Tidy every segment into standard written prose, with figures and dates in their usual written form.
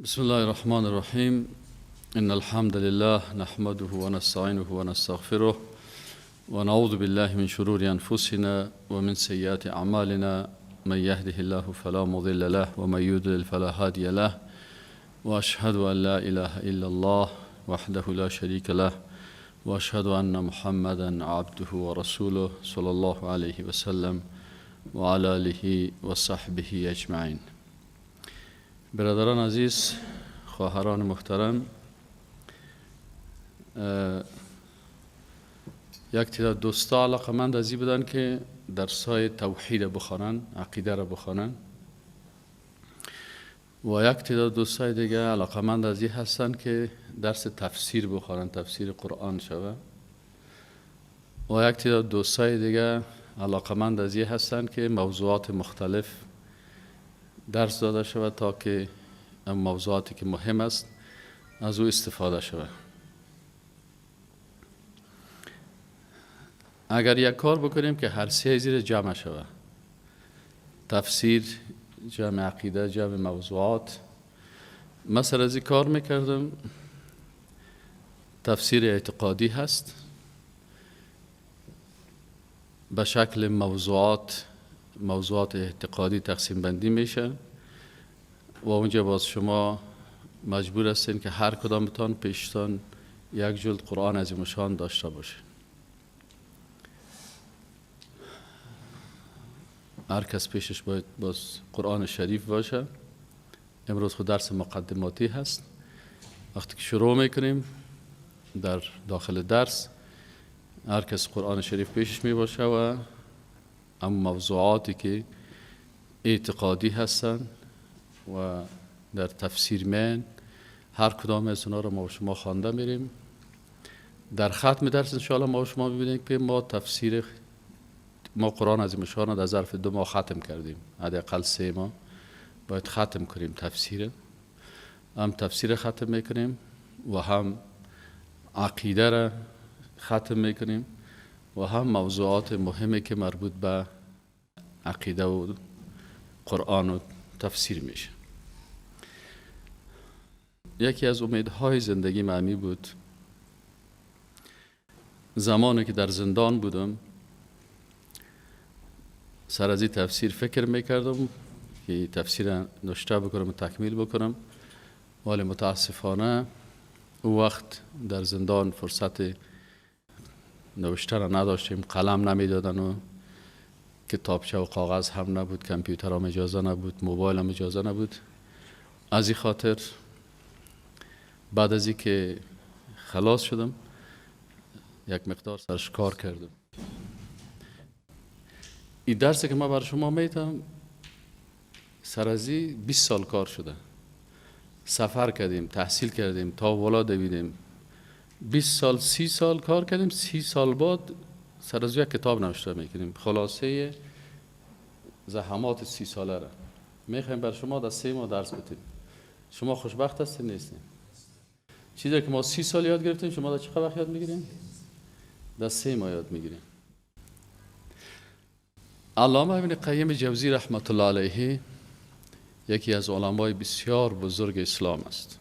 بسم الله الرحمن الرحیم. ان الحمد لله نحمده ونستعینه ونستغفره ونعوذ بالله من شرور انفسنا ومن سیئات اعمالنا. من يهده الله فلا مضل له ومن يضلل فلا هادي له، واشهد ان لا اله الا الله وحده لا شريك له واشهد ان محمدا عبده ورسوله صلى الله عليه وسلم وعلى آله وصحبه اجمعین. برادران عزیز، خواهران محترم، یک تعداد دوستا علاقه‌مند از این بودن که درسای توحید بخوانن، عقیده را بخوانن، و یک تعداد دوستای دیگه علاقه‌مند از این هستن که درس تفسیر بخوانن، تفسیر قرآن شوه، و یک تعداد دوستای دیگه علاقه‌مند از این هستن که موضوعات مختلف درس داده شود تا که موضوعاتی که مهم است از او استفاده شود. اگر یک کار بکنیم که هر سه زیر جمع شود، تفسیر جمع عقیده جمع موضوعات، مثلا از این کار میکردم. تفسیر اعتقادی هست به شکل موضوعات اعتقادی تقسیم بندی میشه و اونجا باز شما مجبور هستین که هر کدامتان پیشتان یک جلد قرآن عظیم الشان داشته باشه. هر کس پیشش باید باز قرآن شریف باشه. امروز خود درس مقدماتی هست. وقتی که شروع میکنیم در داخل درس هر کس قرآن شریف پیشش می باشه و اما موضوعاتی که اعتقادی هستن و در تفسیر من هر کدام از اونا رو ما شما خوانده میریم. در ختم درس انشاءالله ما شما میبینیم که ما تفسیر ما قرآن عظیم الشان در ظرف 2 ماه ختم کردیم، حداقل 3 ماه باید ختم کنیم تفسیر. هم تفسیر ختم میکنیم و هم عقیده را ختم میکنیم و هم موضوعات مهمی که مربوط به عقیده و قرآن و تفسیر میشه. یکی از امیدهای زندگی معنی بود زمانی که در زندان بودم، سر از این تفسیر فکر میکردم که تفسیر نوشته بکنم و تکمیل بکنم، ولی متاسفانه او وقت در زندان فرصت نوشته را نداشتیم، قلم نمیدادن و کتابچه و کاغذ هم نبود، کامپیوتر هم اجازه نبود، موبایل هم اجازه نبود. از این خاطر بعد از اینکه خلاص شدم یک مقدار سرش کار کردم. این درسی که من برای شما میتم سر از این 20 سال کار شده، سفر کردیم، تحصیل کردیم، تا والا دویدیم، 20 سال 30 سال کار کردیم. 30 سال بعد سر از یک کتاب نوشته میکنیم، خلاصه زحمات 30 ساله را میخوایم بر شما در 3 ماه درس بدیم. شما خوشبخت هستین نیستین؟ چیزی که ما 30 سال یاد گرفتیم شما در چه وقت یاد میگیریم؟ در 3 ماه یاد میگیریم. علامه ابن قیم جوزی رحمت الله علیه یکی از علمای بسیار بزرگ اسلام است.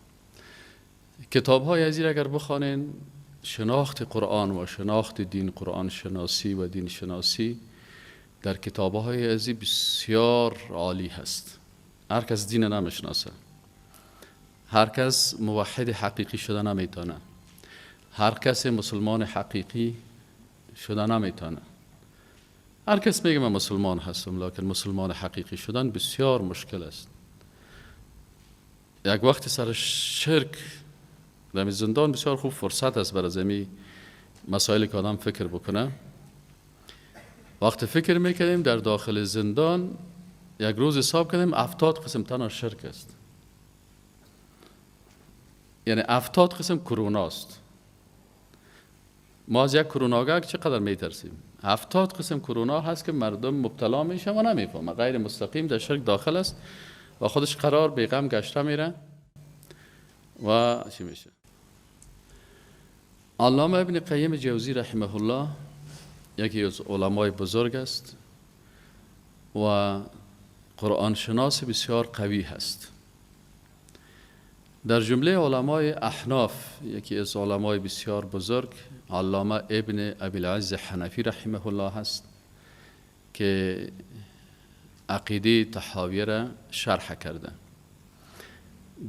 کتاب های از این اگر بخوانین، شناخت قرآن و شناخت دین، قرآن شناسی و دین شناسی در کتاب های از این بسیار عالی هست. هر کس دین نمیشناسه، هر کس موحد حقیقی شده نمیتونه، هر کس مسلمان حقیقی شده نمیتونه. هر کس میگه من مسلمان هستم، لکن مسلمان حقیقی شدن بسیار مشکل است. یک وقت سر شرک در زندان بسیار خوب فرصت است برای زمین مسائل که آدم فکر بکنه. وقت فکر میکردیم در داخل زندان یک روز حساب کردیم 70 قسم تنها شرک است، یعنی 70 قسم کرونا است. ما از یک کروناگک چقدر میترسیم؟ 70 قسم کرونا هست که مردم مبتلا میشه و نمیفهمه، غیر مستقیم در شرک داخل است و خودش قرار بیغم گشته میره و چی میشه. علامه ابن قیم جوزی رحمه الله یکی از علمای بزرگ است و قرآن شناس بسیار قوی هست. در جمله علمای احناف یکی از علمای بسیار بزرگ علامه ابن ابی العز حنفی رحمه الله هست که عقیده طحاویه را شرح کرده.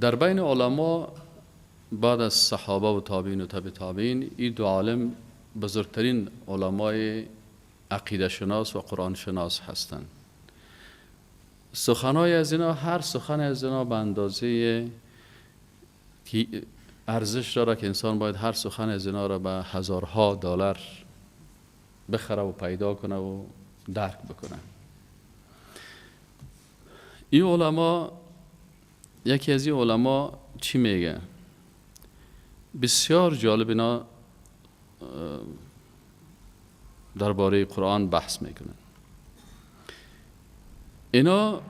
در بین علما بعد از صحابه و تابعین و تبع تابعین، این دو عالم بزرگترین علمای عقیده شناس و قرآن شناس هستند. سخنای از اینا، هر سخن از اینا به اندازه که ارزش داره که انسان باید هر سخن از اینا را به هزارها دلار بخره و پیدا کنه و درک بکنه. این علما، یکی از این علما چی میگه؟ بسیار جالب اینا درباره قرآن بحث میکنن. اینا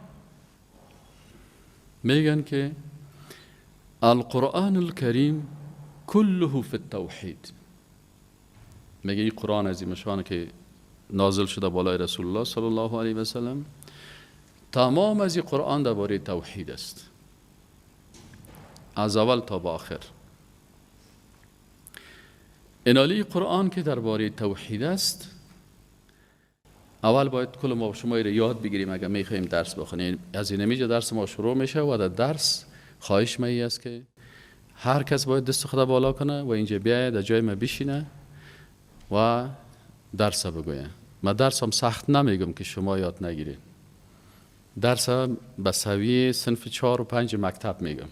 میگن که القرآن الکریم كله فی التوحید. میگه این قرآن عظیم شان که نازل شده بالای رسول الله صلی الله علیه و سلم، تمام از این قرآن درباره توحید است، از اول تا به آخر. انالی قرآن که درباره توحید است، اول باید کل ما شما رو یاد بگیریم اگر میخوایم درس بخونیم. از این میجا درس ما شروع میشه و در درس خواهش ما است که هر کس باید دست خود بالا کنه و اینجا بیاید در جای ما بشینه و درس بگویه. ما درس هم سخت نمیگم که شما یاد نگیرید، درس به سویه صنف 4 و 5 مکتب میگم.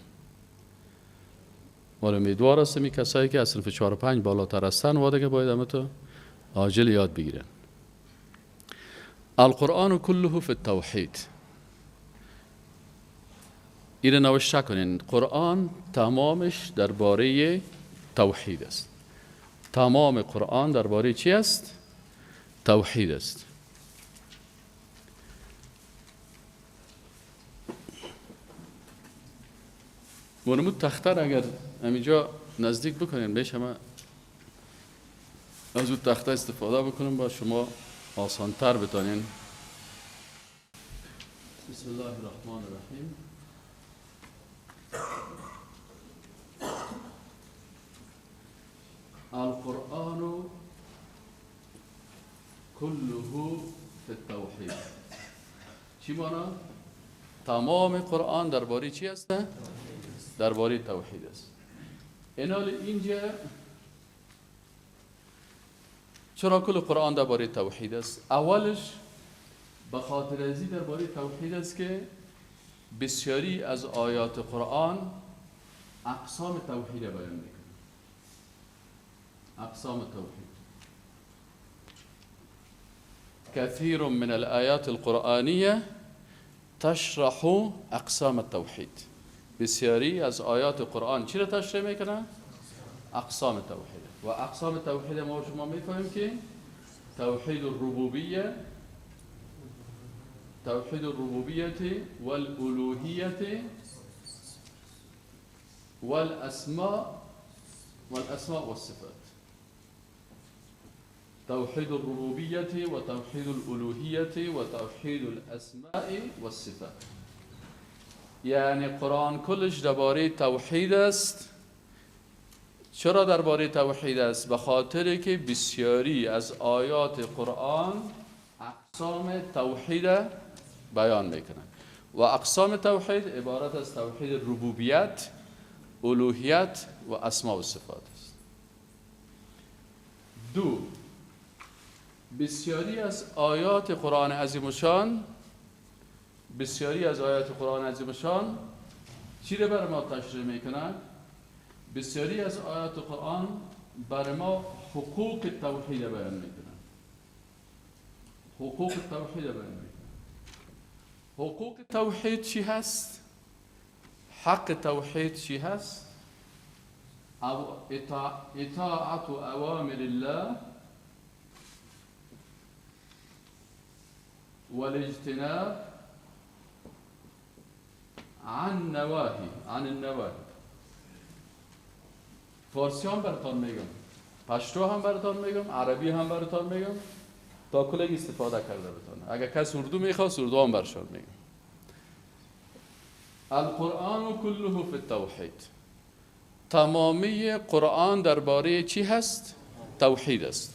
ولی امیدوار هستم این کسایی که از صنف 4 و 5 بالاتر هستن و دیگه باید همه تو عاجل یاد بگیرن. القرآن كله فی التوحید. این نوشته کنین، قرآن تمامش درباره توحید است. تمام قرآن درباره چی است؟ توحید است. ونمود تختر اگر همینجا نزدیک بکنین بهش، همه از اون تخته استفاده بکنم با شما آسانتر بتانین. بسم الله الرحمن الرحیم. القرآن كله فی التوحید. چی مانا؟ تمام قرآن درباره چی است؟ درباره توحید است. اینال اینجا چرا کل قرآن درباره توحید است؟ اولش به خاطر ازی درباره توحید است که بسیاری از آیات قرآن اقسام توحید بیان میکنه. اقسام توحید، كثير من الآيات القرآنية تشرح اقسام التوحید. بسیاری از آیات قرآن چی را تشریح میکنه؟ اقسام توحید. و اقسام توحید ما شما میفهمیم که توحید الربوبیه، توحید الربوبیه والالوهیه والاسماء والصفات. توحید الربوبیه و توحید الالوهیه و توحید الاسماء والصفات. یعنی قرآن کلش درباره توحید است. چرا درباره توحید است؟ به خاطر که بسیاری از آیات قرآن اقسام توحید بیان میکنند و اقسام توحید عبارت از توحید ربوبیت، الوهیت و اسماء و صفات است. دو، بسیاری از آیات قرآن عظیم الشان، بسیاری از آیات قرآن عظیم الشان چی را بر ما تشریح میکنند؟ بسیاری از آیات قرآن بر ما حقوق توحید بیان میکنند. حقوق توحید بیان میکنند. حقوق توحید چی هست؟ حق توحید چی هست؟ اطاعت اوامر الله والاجتناب عن نواهی، عن النواهی. فارسی هم براتون میگم، پشتو هم براتون میگم، عربی هم براتون میگم تا کلگی استفاده کرده بتونه. اگر کس اردو میخواست اردو هم برشان میگم. القرآن كله فی التوحید. تمامی قرآن درباره چی هست؟ توحید است.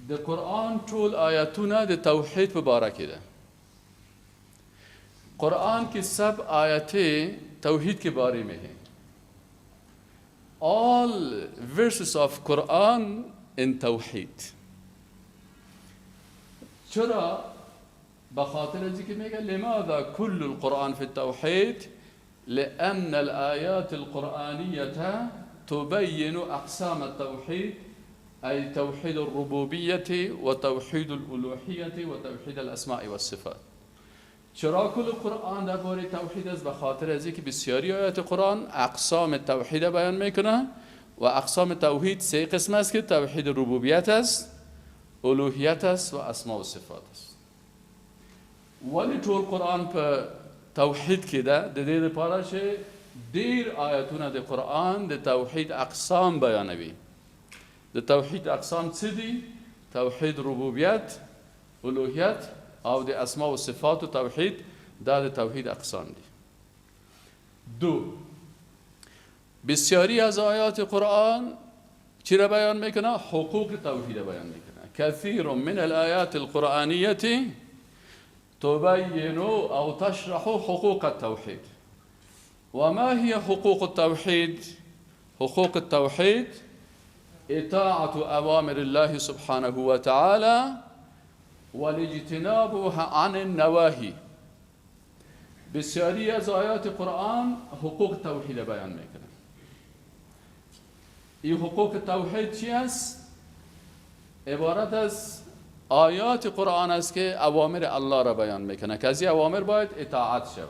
د قرآن ټول آیتونه د توحید په باره کې ده. قرآن کی سب آیتیں توحید کے بارے میں ہیں. All verses of Quran in توحید. چرا؟ بخاطر از اینکه میگه لماذا كل القرآن في التوحید؟ لأن الآيات القرآنية تبين أقسام التوحيد، أي توحيد الربوبية وتوحيد الألوهية وتوحيد الأسماء والصفات. چرا کل قرآن درباره توحید است؟ به خاطر از اینکه بسیاری آیات قرآن اقسام توحید بیان میکنه و اقسام توحید سه قسم است که توحید ربوبیت است، الوهیت است و اسماء و صفات است. ولی ټول قرآن په توحید کې ده، د دې لپاره چې ډیر آیتونه د قرآن د توحید اقسام بیانوي. د توحید اقسام څه دي؟ توحید ربوبیت، الوهیت او د اسماء و صفات و توحید، دا د توحید اقسام دي. دو، بسیاری از آیات قرآن چی را بیان میکنه؟ حقوق توحید بیان میکنه. کثیر من الآیات القرآنیة تبين أو تشرح حقوق التوحيد. وما هي حقوق التوحيد؟ حقوق التوحيد اطاعة أوامر الله سبحانه وتعالى والاجتناب عن النواهي. بسیاری از آیات قرآن حقوق توحید بیان میکنه. این حقوق توحید چی است؟ عبارت از آیات قرآن است که اوامر الله را بیان میکنه که از این اوامر باید اطاعت شود.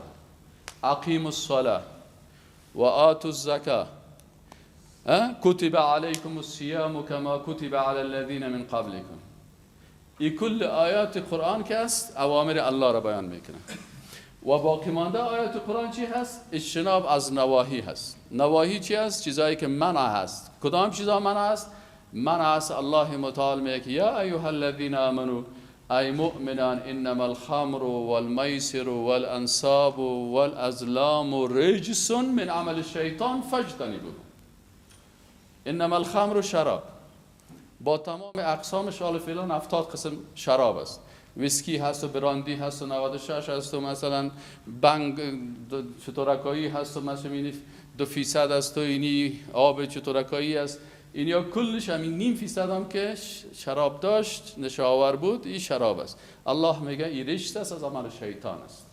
اقیموا الصلاة و آتوا الزکاة، کتب علیکم الصیام کما کتب علی الذین من قبلکم. این کل آیات قرآن که است اوامر الله را بیان میکنه. و باقی مانده آیات قرآن چی هست؟ اجتناب از نواهی هست. نواهی چی هست؟ چیزایی که منع هست. کدام چیزا منع هست؟ منع است. الله متعال میگه یا ایها الذین آمنوا، ای مؤمنان، انما الخمر والمیسر والانصاب والازلام رجس من عمل الشیطان فاجتنبوه. انما الخمر شراب، با تمام اقسامش، حالا فعلا 70 قسم شراب است. ویسکی هست و براندی هست و 96 هست و مثلا بنگ چطورکایی هست و مثلا 2% است و اینی آب چطورکایی است. اینیا کلش همین 0.5% هم که شراب داشت نشاور بود، این شراب است. الله میگه این رجس است، از عمل شیطان است.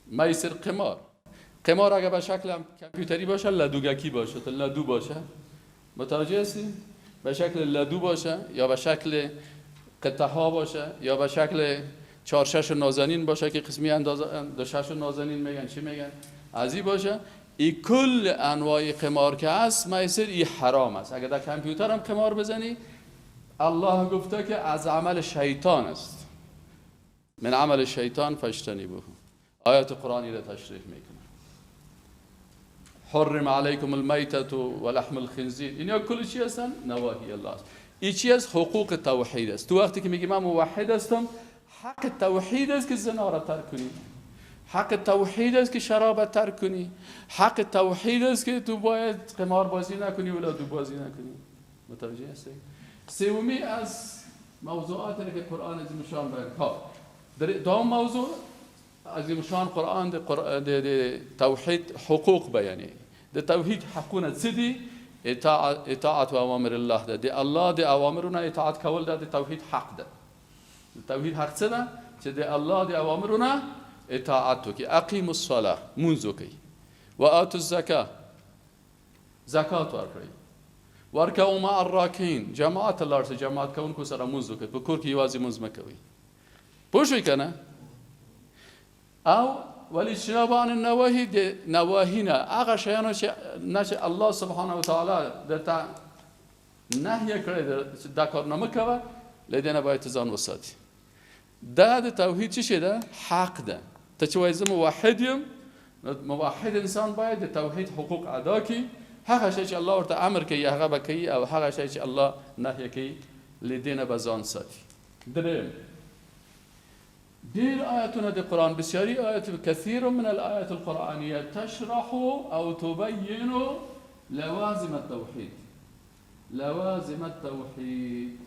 میسر قمار، قمار اگه به شکل کامپیوتری باشه، لدوگکی باشه، لدو باشه، متوجه هستی؟ به شکل لدو باشه یا به شکل قطعه ها باشه یا به شکل 4-6 نازنین باشه که قسمی اندازه 2-6 نازنین میگن، چی میگن، از این باشه. ای کل انواع قمار که هست میسر، ای حرام است. اگر در کامپیوتر هم قمار بزنی، الله گفته که از عمل شیطان است. من عمل شیطان فاجتنبوه. آیات قرآنی را تشریح میکنه. حرم علیکم المیتة و لحم الخنزیر. اینا کل چی هستن؟ نواهی الله است. ای چی است؟ حقوق توحید است. تو وقتی که میگی من موحد هستم، حق توحید است که زنا را ترک کنی، حق توحید است که شراب ترک کنی، حق توحید است که تو باید قمار بازی نکنی ولا دو بازی نکنی. متوجه هستی؟ سومی از موضوعاتی که قرآن از مشان بیان در دوم موضوع از مشان قرآن د توحید حقوق بیانی. د توحید حقونه څه دي؟ اطاعت و اوامر الله ده. د الله د اوامرونه اطاعت کول ده د توحید حق ده. د توحید حق څه ده؟ چې د الله د اوامرونه اطاعت وکړي. اقیموا الصلاة، مونځ وکړئ، و آتوا الزکاة، زکات ورکړئ، ورکعوا مع الراکعین، جماعت لاړ شئ، جماعت کوونکو سره مونځ وکړئ، په کور کې یوازې مونځ مه کوئ. پوه شوئ که نه؟ او والاجتناب عن النواهي، د نواهي نه هغه شیانو چې نه چې الله سبحانه وتعالی درته نهیه کړی چې دا کار نه مه کوه، له دې نه باید ته ځان وساتي. دا د توحید څه شی ده؟ حق ده. ته چې وایې زه موحد یم، موحد انسان باید د توحید حقوق ادا کړي. هغه شی چې الله ورته امر کوي هغه به کوي، او هغه شی چې الله نهیه کوي له دې نه به ځان ساتي. دریم، ډیر آیتونه د قرآن، بسیاری آیات، کثیر من الآیات القرآنیه تشرح او تبین لوازم التوحید. لوازم التوحید،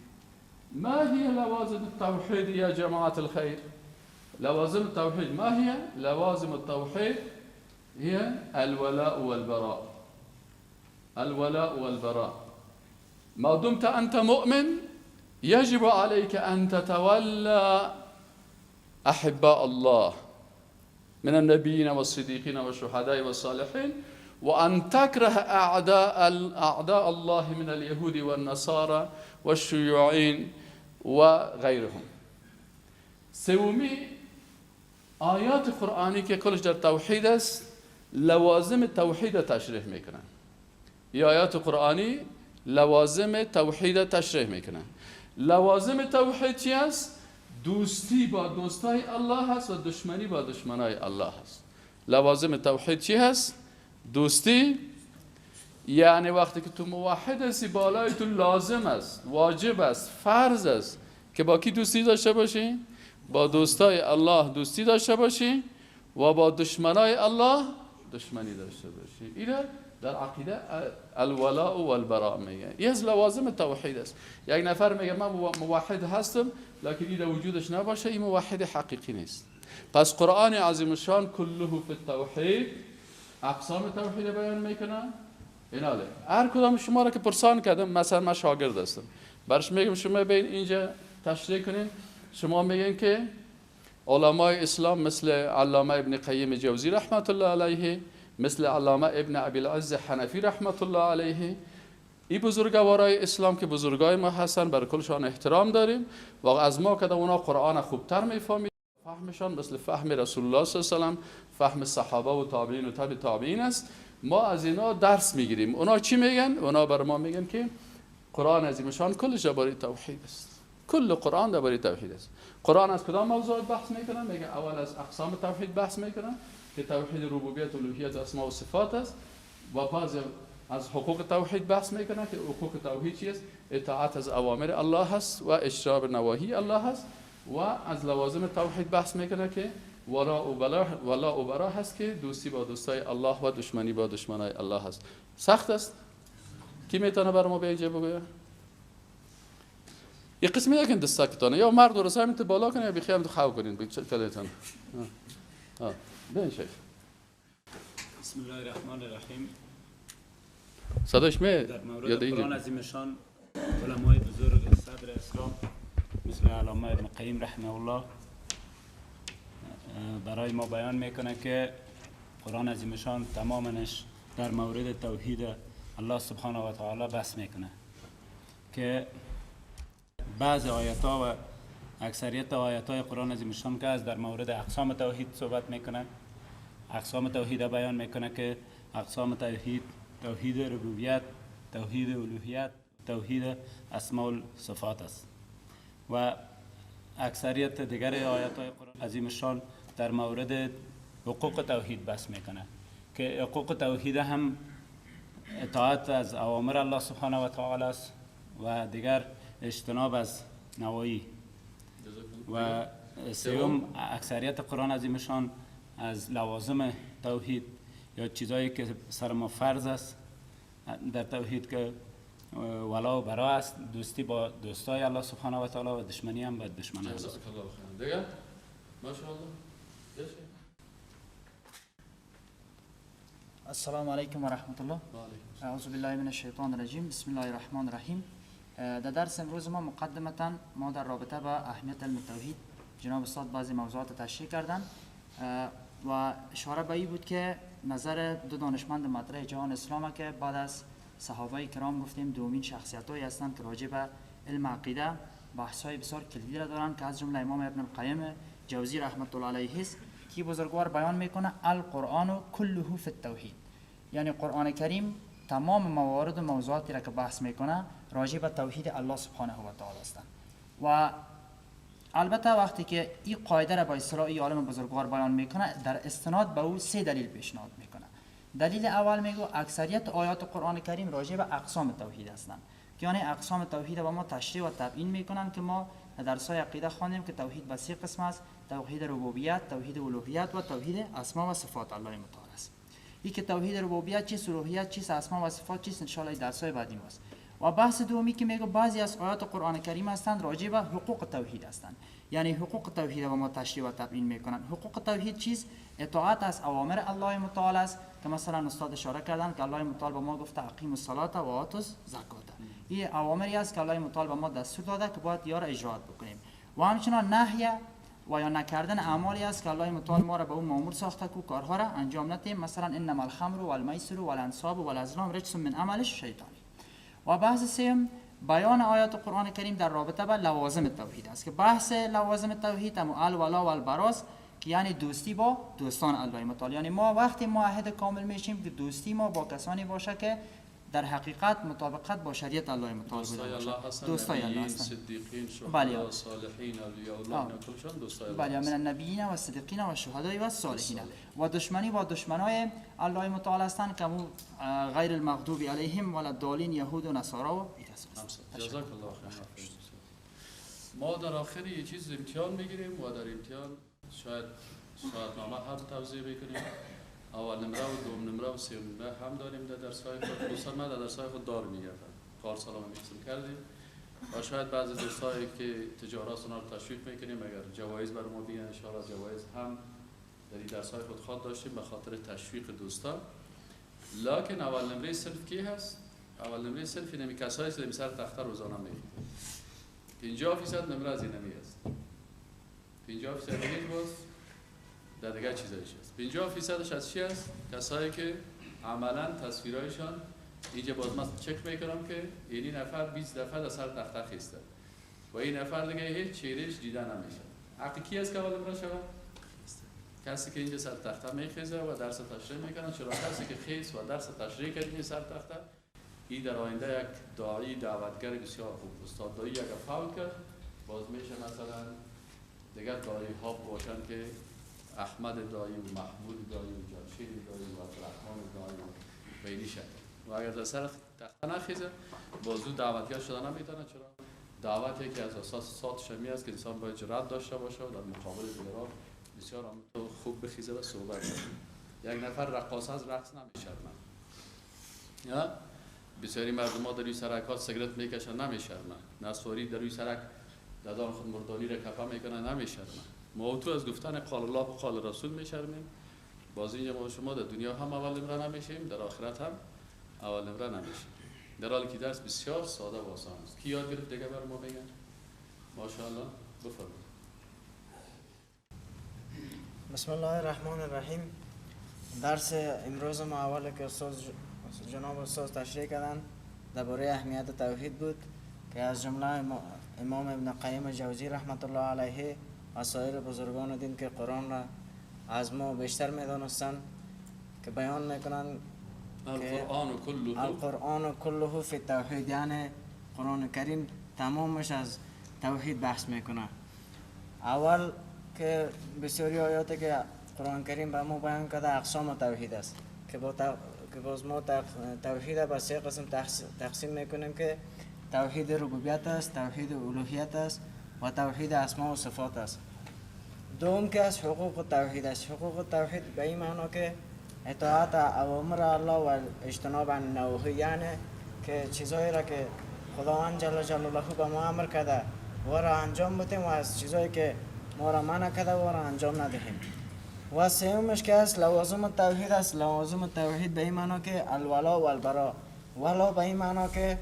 ما هي لوازم التوحید یا جماعة الخیر؟ لوازم التوحید ما هي؟ لوازم التوحید هي الولاء والبراء. الولاء والبراء. ما دمت أنت مؤمن يجب عليك أن تتولى أحباء الله من النبيين والصديقين والشهداء والصالحين، وأن تكره أعداء الله من اليهود والنصارى والشيوعيين وغيرهم. سومی آیات قرآنی که کلش در توحید است، لوازم توحید تشریح میکنن. این آیات قرآنی لوازم توحید تشریح میکنن. لوازم توحید چی است؟ دوستی با دوستای الله هست و دشمنی با دشمنای الله هست. لوازم توحید چی هست؟ دوستی، یعنی وقتی که تو موحد هستی بالای تو لازم است، واجب است، فرض است که با کی دوستی داشته باشی؟ با دوستای الله دوستی داشته باشی و با دشمنای الله دشمنی داشته باشی. اینه در عقیده الولاء و البراء میگه. این از لوازم توحید است. یک نفر میگه من موحد هستم، لکن این وجودش نباشه، این موحد حقیقی نیست. پس قرآن عظیم الشان کله فی التوحید، اقسام توحید بیان میکنه. ایناله هر کدام شما را که پرسان کردم، مثلا من شاگرد هستم، برش میگم شما بین اینجا تشریح کنین، شما میگین که علمای اسلام مثل علامه ابن قیم جوزی رحمت الله علیه، مثل علامه ابن ابی العز حنفی رحمت الله علیه، این بزرگوارای اسلام که بزرگای ما هستن، بر کلشان احترام داریم و از ما که اونا قرآن خوبتر میفهمید، فهمشان مثل فهم رسول الله صلی الله علیه و سلم، فهم صحابه و تابعین و تابع تابعین است. ما از اینا درس میگیریم. اونا چی میگن؟ اونا بر ما میگن که قرآن عظیمشان کلش درباره توحید است. کل قرآن درباره توحید است. قرآن از کدام موضوعات بحث میکنه؟ میگه اول از اقسام توحید بحث میکنه که توحید ربوبیت، الوهیت، اسماء و صفات است، و بعض از حقوق توحید بحث میکنه که حقوق توحید چی است؟ اطاعت از اوامر الله است و اجتناب نواهی الله است، و از لوازم توحید بحث میکنه که ولا و برا هست که دوستی با دوستای الله و دشمنی با دشمنای الله هست. سخت است؟ کی میتونه بر ما به اینجا بگویه؟ یه قسمی یکن دستاکتانه یا مرد و رسای تو بالا کنه یا بیخی هم تو خو کنین بچلتان. بین شیخ. بسم الله الرحمن الرحیم. صداش می در مورد قرآن عظیمشان علمای بزرگ صدر اسلام مثل علامه ابن قیم رحمه الله برای ما بیان میکنه که قرآن عظیمشان تمامش در مورد توحید الله سبحانه و تعالی بحث میکنه که بعض آیات ها و اکثریت آیات های قرآن عظیمشان که از در مورد اقسام توحید صحبت میکنه، اقسام توحید بیان میکنه که اقسام توحید توحید ربوبیت، توحید الوهیت، توحید اسماء و صفات است، و اکثریت دیگر آیات های قرآن عظیمشان در مورد حقوق توحید بحث میکنه که حقوق توحید هم اطاعت از اوامر الله سبحانه و تعالی است و دیگر اجتناب از نواهی. و سوم اکثریت قرآن عظیمشان از لوازم توحید یا چیزایی که سر ما فرض است در توحید که ولا و برا است، دوستی با دوستای الله سبحانه و تعالی و دشمنی هم با دشمنان. جزاک الله خیر. دیگه ماشاءالله. السلام علیکم و رحمت الله. اعوذ بالله من الشیطان الرجیم. بسم الله الرحمن الرحیم. در درس امروز ما مقدمتا ما در رابطه با اهمیت علم توحید جناب استاد بعضی موضوعات تشریح کردن و اشاره به این بود که نظر دو دانشمند مطرح جهان اسلام که بعد از صحابه کرام گفتیم دومین شخصیت‌هایی هستند که راجع به علم عقیده بحث‌های بسیار کلیدی را دارند که از جمله امام ابن القیم جوزی رحمت الله علیه است که بزرگوار بیان میکنه القرآن کله فی التوحید، یعنی قرآن کریم تمام موارد و موضوعاتی را که بحث میکنه راجع به توحید الله سبحانه و تعالی هستند. و البته وقتی که این قاعده را با اصطلاح این عالم بزرگوار بیان میکنه در استناد به او سه دلیل پیشنهاد میکنه. دلیل اول میگه اکثریت آیات قرآن کریم راجع به اقسام توحید هستند، یعنی اقسام توحید با ما تشریح و تبیین میکنن که ما در درس‌های عقیده خواندیم که توحید به سه قسم است: توحید ربوبیت، توحید الوهیت و توحید اسما و صفات الله متعال است. این که توحید ربوبیت چیست، الوهیت چیست، اسما و صفات چیست، ان شاء الله درس‌های بعدی ماست. و بحث دومی که میگه بعضی از آیات قرآن کریم هستند راجع به حقوق توحید هستند، یعنی حقوق توحید را ما تشریح و تبیین میکنن. حقوق توحید چیست؟ اطاعت از اوامر الله متعال است که مثلا استاد اشاره کردن که الله متعال به ما گفته اقیم الصلاه و آتوا الزکات. این اوامری است که الله متعال به ما دستور داده که باید یار اجرا بکنیم. و همچنان نهی و یا نکردن اعمالی است که الله متعال ما را به اون مامور ساخته که کارها را انجام ندیم، مثلا انما الخمر والمیسر والانصاب والازلام رجس من عمل الشیطان. و بحث سوم بیان آیات قرآن کریم در رابطه با لوازم توحید است که بحث لوازم توحید هم الولا و البراز که یعنی دوستی با دوستان الله متعال، یعنی ما وقتی معاهد کامل میشیم که دوستی ما با کسانی باشه که در حقیقت مطابقت با شریعت الله متعال بوده باشه. دوستای الله هستند، صدیقین، شهدا، صالحین، اولیاء الله، کلشان دوستای الله. بله، من النبیین و الصدیقین و الشهداء و الصالحین. و دشمنی با دشمنای الله متعال هستند که غیر المغضوب علیهم ولا الضالین، یهود و نصارا و ایتاس. جزاک الله خیر. ما در آخر یه چیز امتحان میگیریم و در امتحان شاید ساعتنامه هم توزیع بکنیم. اول نمره و دوم نمره و سوم نمره هم داریم در درس‌های خود. خصوصا من در درس‌های خود دار می‌گردم. کار سلام می‌قسم کردیم و شاید بعضی دوستایی که تجارت اونا رو تشویق می‌کنیم اگر جوایز بر ما بیان، ان شاء الله جوایز هم در این درس‌های خود خواد داشتیم به خاطر تشویق دوستان. لکن اول نمره صنف کی هست؟ اول نمره صنف اینمی کسایی است که سر تخته روزانه می‌خوانند. 50% نمره از اینمی است. 50% دیگه باز در دیگه چیزایش هست. 50%ش از چی است؟ کسایی که عملا تصویرایشان اینجا باز من چک میکنم که این نفر 20 دفعه در سر تخته خیسته و این نفر دیگه هیچ چهرهش دیده نمیشه. حق کی است که اول نمره شود؟ کسی که اینجا سر تخته میخیزه و درس تشریح میکنه. چرا کسی که خیز و درس تشریح کرد این سر تخته، این در آینده یک داعی دعوتگر بسیار خوب، استاد داعی اگر فوت کرد باز میشه مثلا دیگر داعی ها باشن که احمد دایی و محمود دایی و جمشید دایی و عبدالرحمن دایی و به این شکل. و اگر در سر تخته نخیزه بازو دعوتگر شده نمیتونه. چرا؟ دعوت یکی از اساس سات شمی است که انسان باید جرأت داشته باشه و در مقابل دیگران بسیار هم خوب بخیزه و صحبت کنه. یک نفر رقاص از رقص نمیشرمه، یا بسیاری مردم ها در روی سرک ها سیگرت میکشن نمیشرمه، نسواری در روی سرک ددان خود مردانی را کپه میکنه نمیشرمه. ما تو از گفتن قال الله و قال رسول میشرمیم. باز اینجا ما شما در دنیا هم اول نمره نمیشیم، در آخرت هم اول نمره نمیشیم. در حالی که درس بسیار ساده و آسان است. کی یاد گرفت دیگه بر ما بگن؟ ماشاءالله، بفرمایید. بسم الله الرحمن الرحیم. درس امروز ما اول که استاد جناب استاد تشریح کردن درباره اهمیت توحید بود که از جمله امام ابن قیم جوزی رحمت الله علیه و سایر بزرگان دین که قرآن را از ما بیشتر میدانستند که بیان میکنند القرآن کله فی توحید، یعنی قرآن کریم تمامش از توحید بحث میکنه. اول که بسیاری آیاتی که قرآن کریم به ما بیان کرده اقسام توحید است که باز ما توحید به سه قسم تقسیم میکنیم که توحید ربوبیت است، توحید الوهیت است و توحید اسما و صفات است. دوم که از حقوق توحید است. حقوق توحید به این معنا که اطاعت اوامر الله و اجتناب عن نواهی، یعنی که چیزایی را که خداوند جل جلاله به ما امر کرده و را انجام بدیم و از چیزایی که ما را منع کرده و را انجام ندهیم. و سومش که از لوازم توحید است. لوازم توحید به این معنا که الولا و البرا. ولا به این معنا که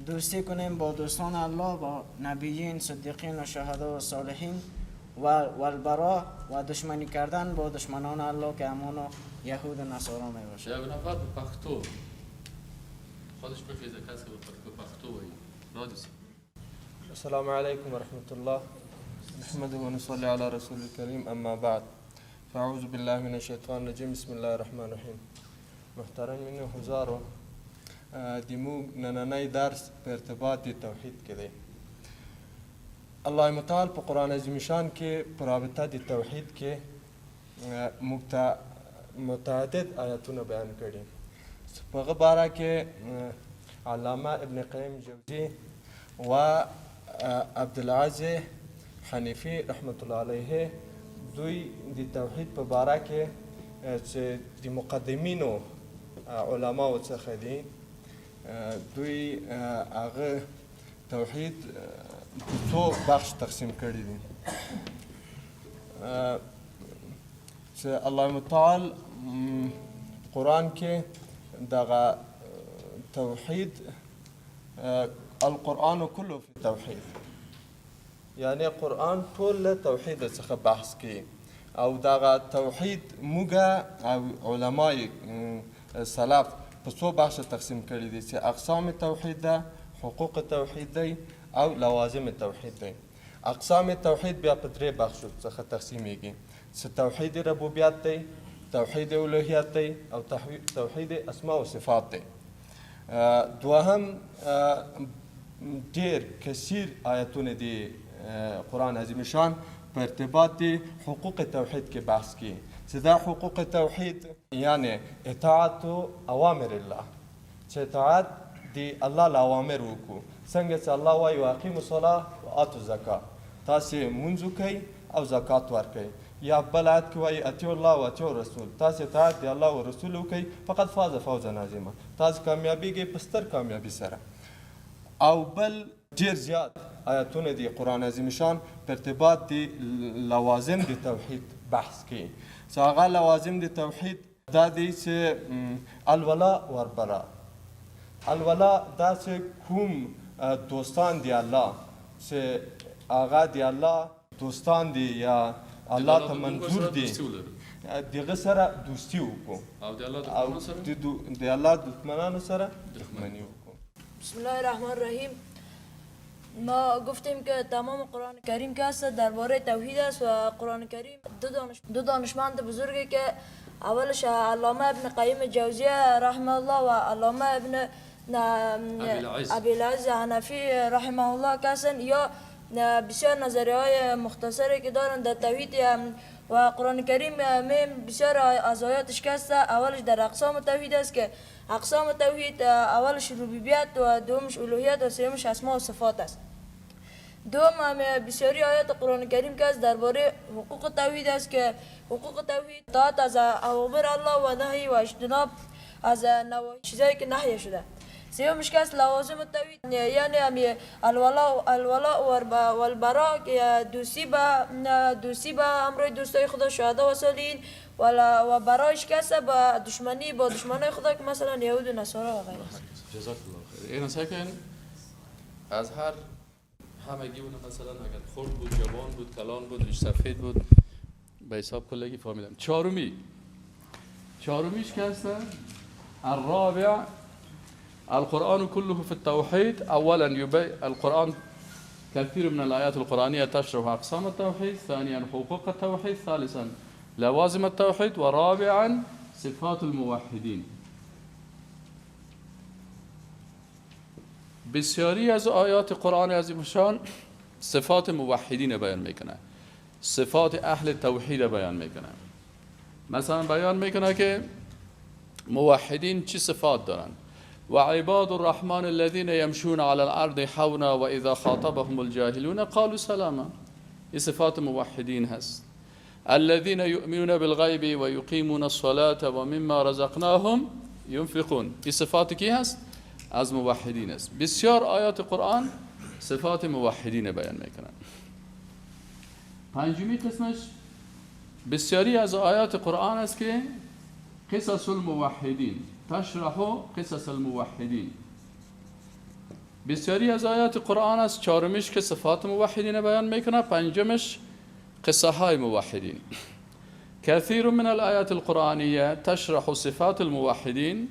دوستی کنیم با دوستان الله، با نبیین، صدیقین و شهدا و صالحین، و البرا و دشمنی کردن با دشمنان الله که همانا یهود و نصارا می باشد. یک نفر به پختو خودش بخیزه، کسی به پختو وایی رادیسی. السلام علیکم و رحمت الله، نحمده و نصلی علی رسول الکریم، اما بعد، فاعوذ بالله من الشیطان الرجیم، بسم الله الرحمن الرحیم. محترمین حضارو، د موږ نننی درس په ارتباط د توحید کې دی. الله متعال په قرآن عظیم شان کې په رابطه د توحید کې موږ ته متعدد آیاتونه بیان کړي. په هغه باره کې علامه ابن قیم جوزي و عبدالعزیز حنیفي رحمت الله علیه دوی د توحید په باره کې چې د مقدمینو علماو څخه دي، دوی هغه توحید په څو بخش تقسیم کړي دي. چې الله متعال قرآن کې دغه توحید، القرآن كله في التوحید، یعنی قرآن ټول له توحید څخه بحث کوي. او دغه توحید موږ او علمای سلف په څو بخش تقسیم کړي دي چې اقسام توحید ده، حقوق توحید دی او لوازم توحید دی. اقسام توحید بیا په درې بخشو څخه تقسیمیږي چې توحید ربوبیت دی، توحید الوهیت دی او توحید اسماء و صفات دی. دوهم ډیر کثیر آیتونه دی قرآن عظیم شان په ارتباط دی حقوق توحید کې بحث کوي چې دا حقوق توحید یعنی اطاعت اوامر الله، چې اطاعت دی الله له اوامر وکړو، څنګه چې الله وایي واقیموا الصلاة وآتوا الزکاة، تاسې مونځ وکړئ او زکات ورکړئ. یا بل آیت کې وایي اطیعوا الله و اطیعوا الرسول، تاسې اطاعت د الله او رسول وکړئ فقد فاز فوزا عظیما، تاسې کامیابیږئ په ستر کامیابي سره. او بل ډیر زیات آیتونه دی قرآن عظیم شان په ارتباط دی لوازم د توحید بحث کوي چې هغه لوازم د توحید دا دی چې الولا والبراء. الولا دا چې کوم دوستان دی الله، چې هغه دی الله دوستان دی یا الله ته منظور دی، دغه سره دوستی وکړو او د الله د الله دښمنانو سره دښمني وکړو. بسم الله الرحمن الرحیم. ما گفتیم که تمام قرآن کریم که هست درباره توحید است و قرآن کریم دو دانشمند بزرگی که اولش علامه ابن قیم جوزیه رحمه الله و علامه ابن ابی العز حنفی رحمه الله که هستن، یا بسیار نظریه های مختصری که دارن در توحید و قرآن کریم بسیار از آیاتش که هست اولش در اقسام توحید است که اقسام توحید اولش ربوبیت و دومش الوهیت و سومش اسماء و صفات است. دوم هم بسیاری آیات قرآن کریم که است درباره حقوق توحید است که حقوق توحید اطاعت از اوامر الله و نهی و اجتناب از نواهی چیزایی که نهی شده. سومش که است لوازم توحید، یعنی هم الولاء والبراء که دوستی با امرای دوستای خدا شهدا و صالحین و برایش که است با دشمنی با دشمنای خدا که مثلا یهود و نصارا و غیره است. جزاک الله خیر. این سکن از هر همگی اون مثلا اگر خرد بود، جوان بود، کلان بود، ریش سفید بود، به حساب کلگی فهمیدم. چهارمیش که هست الرابع القرآن كله في التوحيد. أولا القرآن كثير من الآيات القرآنية تشرح أقسام التوحيد، ثانيا حقوق التوحيد، ثالثا لوازم التوحيد، ورابعا صفات الموحدين. بسیاری از آیات قرآن عظیم شان صفات موحدین بیان میکنه، صفات اهل توحید بیان میکنه. مثلا بیان میکنه که موحدین چی صفات دارن. وعباد الرحمن الذين يمشون على الأرض حونا وإذا خاطبهم الجاهلون قالوا سلاما. این صفات موحدین هست. الذين يؤمنون بالغيب ويقيمون الصلاة ومما رزقناهم ينفقون. این صفات کی هست؟ از موحدین است. بسیار آیات قرآن صفات موحدین بیان میکنن. پنجمی قسمش بسیاری از آیات قرآن است که قصص الموحدین، تشرح قصص الموحدین. بسیاری از آیات قرآن است. چهارمیش که صفات موحدین بیان میکنه، پنجمش قصه های موحدین. كثير من الآيات القرآنية تشرح صفات الموحدين.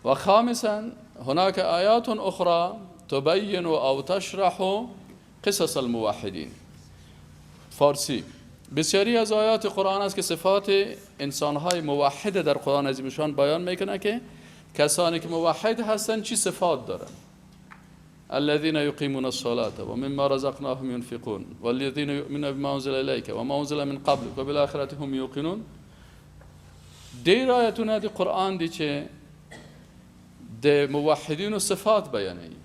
وخامسا هناك آيات أخرى تبين أو تشرح قصص الموحدين. فارسی بسیاری از آیات قرآن است که صفات انسان‌های موحد در قرآن عظیمشان بیان میکنه که کسانی که موحد هستند چی صفات دارن. الذين يقيمون الصلاة ومما رزقناهم ينفقون والذين يؤمنون بما أنزل إليك وما أنزل من قبلك وبالآخرة هم يوقنون. دیر آیتونه دی قرآن دی چې د موحدینو صفات بیانوي،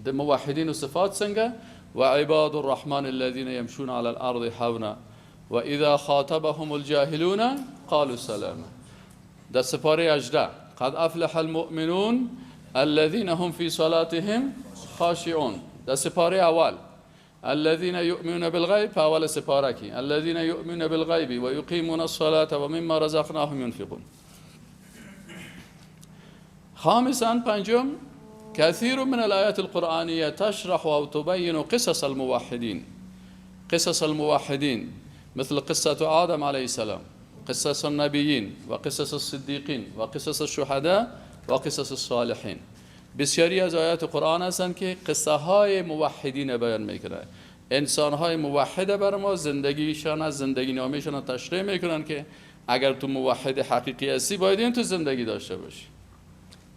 د موحدینو صفات څنګه؟ وعباد الرحمن الذين يمشون على الأرض هونا وإذا خاطبهم الجاهلون قالوا سلاما. در سپاره 18 قد افلح المؤمنون الذين هم في صلاتهم خاشعون. در سپاره اول الذين يؤمنون بالغيب، اول سپاره کی الذين يؤمنون بالغيب ويقيمون الصلاة ومما رزقناهم ينفقون. خامسا پنجم كثير من الآيات القرآنية تشرح أو تبين قصص الموحدين، قصص الموحدين مثل قصة آدم عليه السلام، قصص النبيين وقصص الصديقين وقصص الشهداء وقصص الصالحين. بسیاری از آیات قرآن هستند که قصه های موحدین بیان میکنه، انسان های موحد بر ما زندگیشان از زندگی نامهشان تشریح میکنن که اگر تو موحد حقیقی هستی باید این تو زندگی داشته باشی.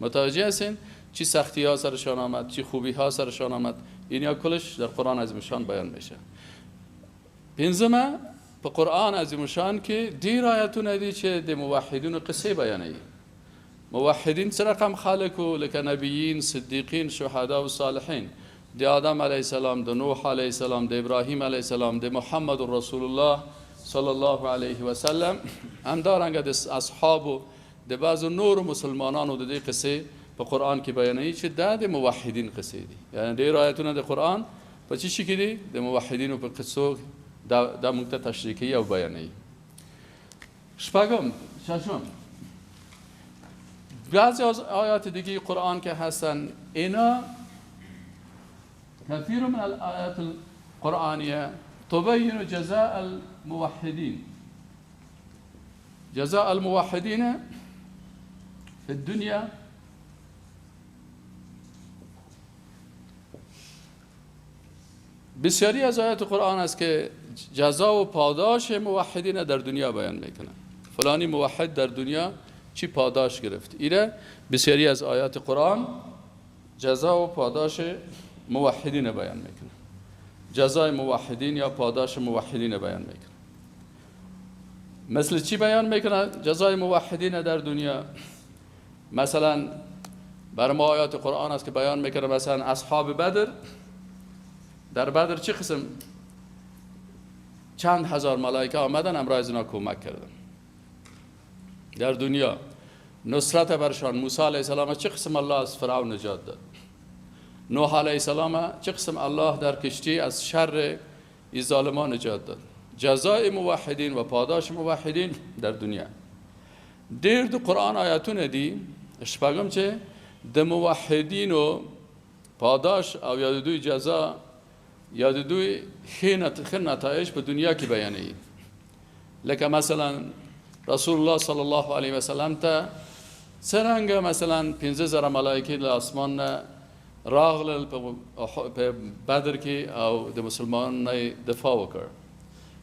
متوجه هستین؟ چی سختی ها سرشان آمد، چی خوبی ها سرشان آمد، اینا کلش در قرآن عظیمشان بیان میشه. پنځمه په قرآن عظیمشان کې ډیر آیتونه دي چې د موحدینو قصې بیانوي. موحدین څه رقم خلک وو؟ لکه نبیین، صدیقین، شهدا و صالحین. د آدم علیه السلام، د نوح علیه السلام، د ابراهیم علیه السلام، د محمد رسول الله صلی الله علیه وسلم، همدارنګه د اصحابو، د بعضو نورو مسلمانانو د دې قصې په قرآن کې بیانوي چې دا د موحدین قصې دي. یعنی ډېر آیتونه د قرآن په څه شي کې دي؟ د موحدینو په قصو دا موږ ته تشریح کوي او بیانوي. شپږم، ششم، بعضی از آیات دیگه قرآن که هستن اینا كثير من الآيات القرآنية تبين جزاء الموحدين، جزاء الموحدين في الدنيا بسیاری از آیات قرآن است که جزا و پاداش موحدین در دنیا بیان میکنه. فلانی موحد در دنیا چی پاداش گرفت. ایره بسیاری از آیات قرآن جزا و پاداش موحدین بیان میکنه. جزای موحدین یا پاداش موحدین بیان میکنه. مثل چی بیان میکنه جزای موحدین در دنیا؟ مثلا بر ما آیات قرآن است که بیان میکنه مثلا اصحاب بدر، در بدر چه قسم چند هزار ملائکه آمدن امرای از اینا کمک کردن. در دنیا نصرت برشان موسی علیه السلام چه قسم الله از فرعون نجات داد، نوح علیه السلام چه قسم الله در کشتی از شر ای ظالمان نجات داد. جزای موحدین و پاداش موحدین در دنیا. ډیر د قرآن آیاتونه دي شپږم چې د موحدینو پاداش او یا د دوی جزا یا د دوی ښه نتایج په دنیا کې بیانوي. لکه مثلا رسول الله صلی الله علیه وسلم ته څرنګه مثلا 15,000 ملایکې له اسمان نه راغلل په بدر کې او د مسلمانانو نه دفاع وکړ.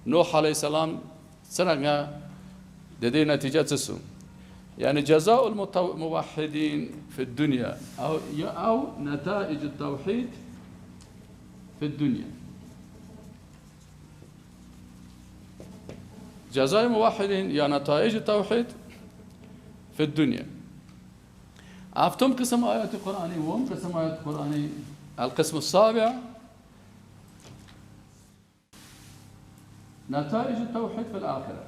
نوح علیه السلام څرنګه د دې نتیجه څه سو؟ یعنی جزاء الموحدین في الدنيا أو نتائج التوحيد في الدنيا. جزاء الموحدين یا نتائج التوحيد في الدنيا. هفتم قسم آیات قرآنی و قسم آیات قرآنی القسم السابع نتائج التوحيد في الآخرة.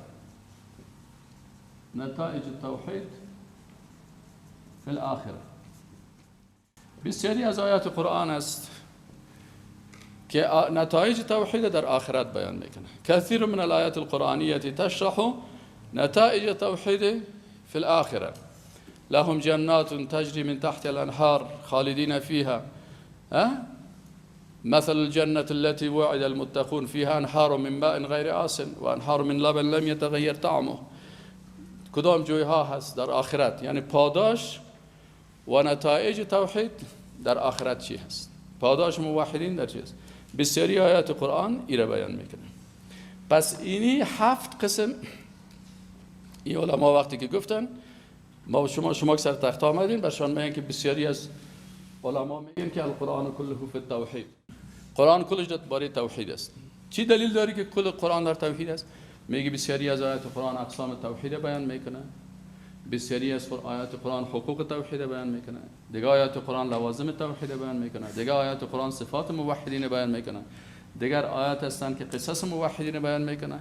نتائج التوحید فی الآخرة. بسیاری از آیات قرآن است که نتایج توحید در آخرت بیان میکنه. كثير من الآيات القرآنية تشرح نتائج التوحيد في الآخرة. لهم جنات تجري من تحت الأنهار خالدين فيها. مثل الجنة التي وعد المتقون فيها أنهار من ماء غير آسن وأنهار من لبن لم يتغير طعمه. کدام جویها هست در آخرت؟ یعنی پاداش و نتایج توحید در آخرت چی هست؟ پاداش موحدین در چی هست؟ بسیاری آیات قرآن ایره بیان میکنه. پس اینی 7 قسم این علما وقتی که گفتن ما شما که سر تخت آمدین برشان میگن که بسیاری از علما میگن که القرآن کله فی التوحید، قرآن کلش در باره توحید است. چی دلیل داری که کل قرآن در توحید است؟ میگه بسیاری از آیات قرآن اقسام توحید بیان میکنه، بسیاری از آیات قرآن حقوق توحید بیان میکنه، دیگه آیات قرآن لوازم توحید بیان میکنه، دیگه آیات قرآن صفات موحدین بیان میکنه، دیگر آیات هستند که قصص موحدین بیان میکنه.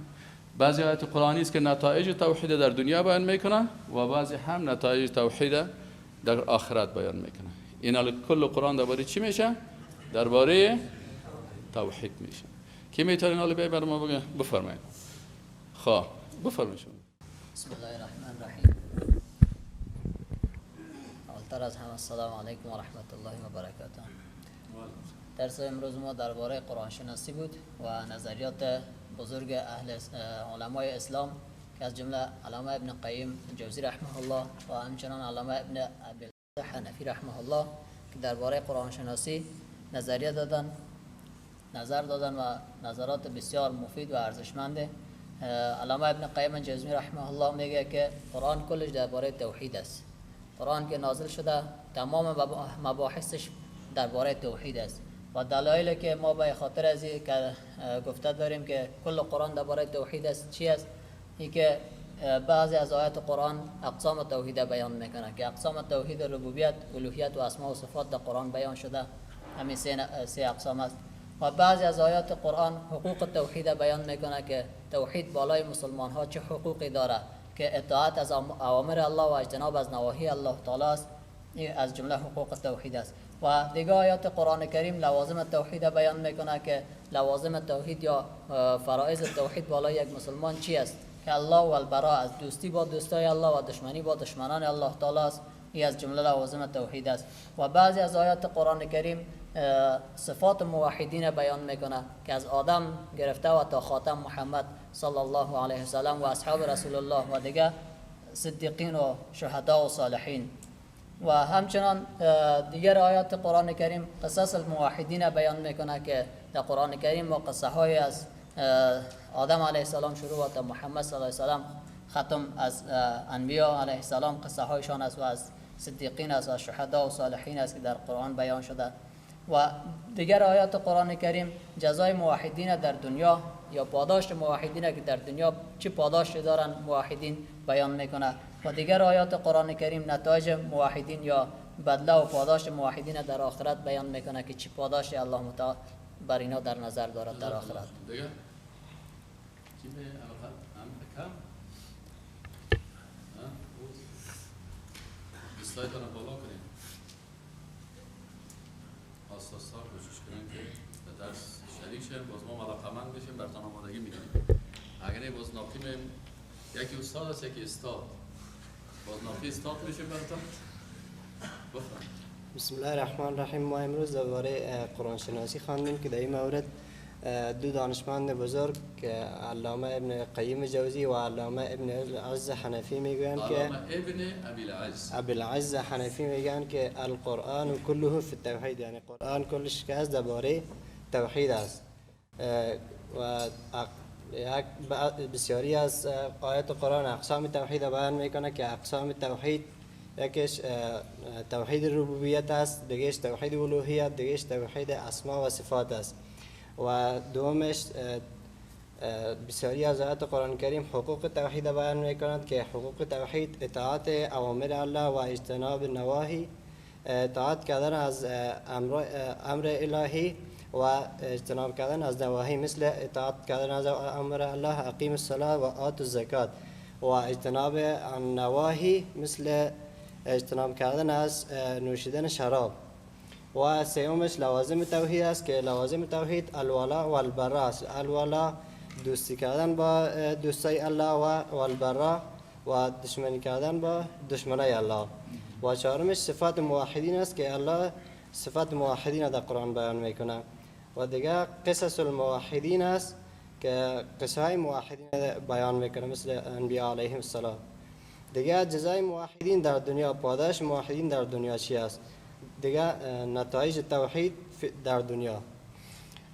بعضی آیات قرآنی است که نتایج توحید در دنیا بیان میکنه و بعضی هم نتایج توحید در آخرت بیان میکنه. این کل قرآن درباره چی میشه؟ درباره توحید میشه. کی میتونه حالا بیای بر ما بگه؟ بفرمایید. خب بفرمایید شما. بسم الله الرحمن الرحیم. اولتر از همه السلام علیکم و رحمت الله و برکاته. درس امروز ما درباره قرآن شناسی بود و نظریات بزرگ اهل علمای اسلام که از جمله علامه ابن قیم جوزی رحمه الله و همچنان علامه ابن ابی حنفی رحمه الله که درباره قرآن شناسی نظریه دادن، نظر دادن و نظرات بسیار مفید و ارزشمند. علامه ابن قیم جوزی رحمه الله میگه که قرآن کلش درباره توحید است. قرآن که نازل شده تمام مباحثش درباره توحید است و دلایلی که ما به خاطر از که گفته داریم که کل قرآن درباره توحید است چی است؟ این که بعضی از آیات قرآن اقسام توحید بیان میکنه که اقسام توحید ربوبیت، الوهیت و اسماء و صفات در قرآن بیان شده، همین سه اقسام است. و بعضی از آیات قرآن حقوق توحید بیان میکنه که توحید بالای مسلمان ها چه حقوقی داره که اطاعت از اوامر الله و اجتناب از نواهی الله تعالی است، از جمله حقوق توحید است. و دیگه آیات قرآن کریم لوازم توحید بیان میکنه که لوازم توحید یا فرائض توحید بالای یک مسلمان چی است که الله و البراء از دوستی با دوستای الله و دشمنی با دشمنان الله تعالی است، این از جمله لوازم توحید است. و بعضی از آیات قرآن کریم صفات موحدین بیان میکنه که از آدم گرفته و تا خاتم محمد صلی الله علیه وسلم و اصحاب رسول الله و دیگه صدیقین و شهدا و صالحین. و همچنان دیگر آیات قرآن کریم قصص الموحدین بیان میکنه که در قرآن کریم ما قصه های از آدم علیه السلام شروع و تا محمد صلی الله علیه وسلم ختم از انبیا علیه السلام قصه هایشان است و از صدیقین است و شهدا و صالحین است که در قرآن بیان شده. و دیگر آیات قرآن کریم جزای موحدین در دنیا یا پاداش موحدین که در دنیا چه پاداش دارن موحدین بیان میکنه. و دیگر آیات قرآن کریم نتایج موحدین یا بدله و پاداش موحدین در آخرت بیان میکنه که چه پاداش الله متعال بر اینا در نظر دارد در آخرت. دیگه بالا کنیم آساسا کوشش کنیم که در درس شریک شیم، باز ما علاقه‌مند بشیم، برتان آمادگی میکنیم. اگر نه باز ناقی میم، یکی استاد است یکی استاد، باز ناقی استاد میشیم برتان. بفرمایید. بسم الله الرحمن الرحیم. ما امروز درباره قرآن شناسی خواندیم که در این مورد دو دانشمند بزرگ که علامه ابن قیم جوزی و علامه ابن العز حنفی میگویند که علامه ابن ابی العز حنفی میگن که القرآن كله فی التوحید، یعنی قرآن کلش که از درباره توحید است. و یک بسیاری از آیات قرآن اقسام توحید بیان میکنه که اقسام توحید یکیش توحید ربوبیت است، دیگهش توحید الوهیت، دیگهش توحید اسما و صفات است. و دومش بسیاری از آیات قرآن کریم حقوق توحید بیان میکنند که حقوق توحید اطاعت اوامر الله و اجتناب نواهی، اطاعت کردن از امر الهی و اجتناب کردن از نواهی، مثل اطاعت کردن از امر الله اقیم الصلاة و آت الزکات، و اجتناب نواهی مثل اجتناب کردن از نوشیدن شراب. و سومش لوازم توحید است که لوازم توحید الولا و البراء است. الولا دوستی کردن با دوستای الله و البراء و دشمنی کردن با دشمنای الله. و چهارمش صفات موحدین است که الله صفات موحدین در قرآن بیان میکنه. و دیگه قصص الموحدین است که قصه های موحدین بیان میکنه مثل انبیا علیهم السلام. دیگه جزای موحدین در دنیا، پاداش موحدین در دنیا چی است؟ دیگه نتایج توحید در دنیا،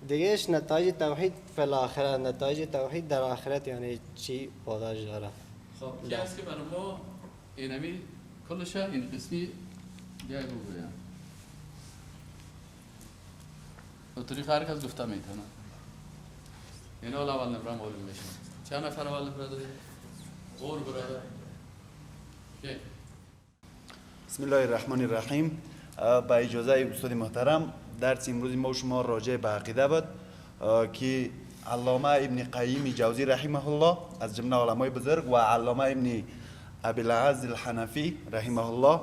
دیگهش نتایج توحید فی الاخره، نتایج توحید در آخرت یعنی چی پاداش داره. خب کی هست که برای ما اینمی کلشه این قسمی بیای بگویم به طریق هر کس گفته میتونه. اینا اول نمره معلوم میشه. چند نفر اول نمره دادی؟ اور برادر بسم الله الرحمن الرحیم. با اجازه استاد محترم، درس امروز ما شما راجع به عقیده بود که علامه ابن قیم جوزی رحمه الله از جمله علمای بزرگ و علامه ابن ابی العز الحنفی رحمه الله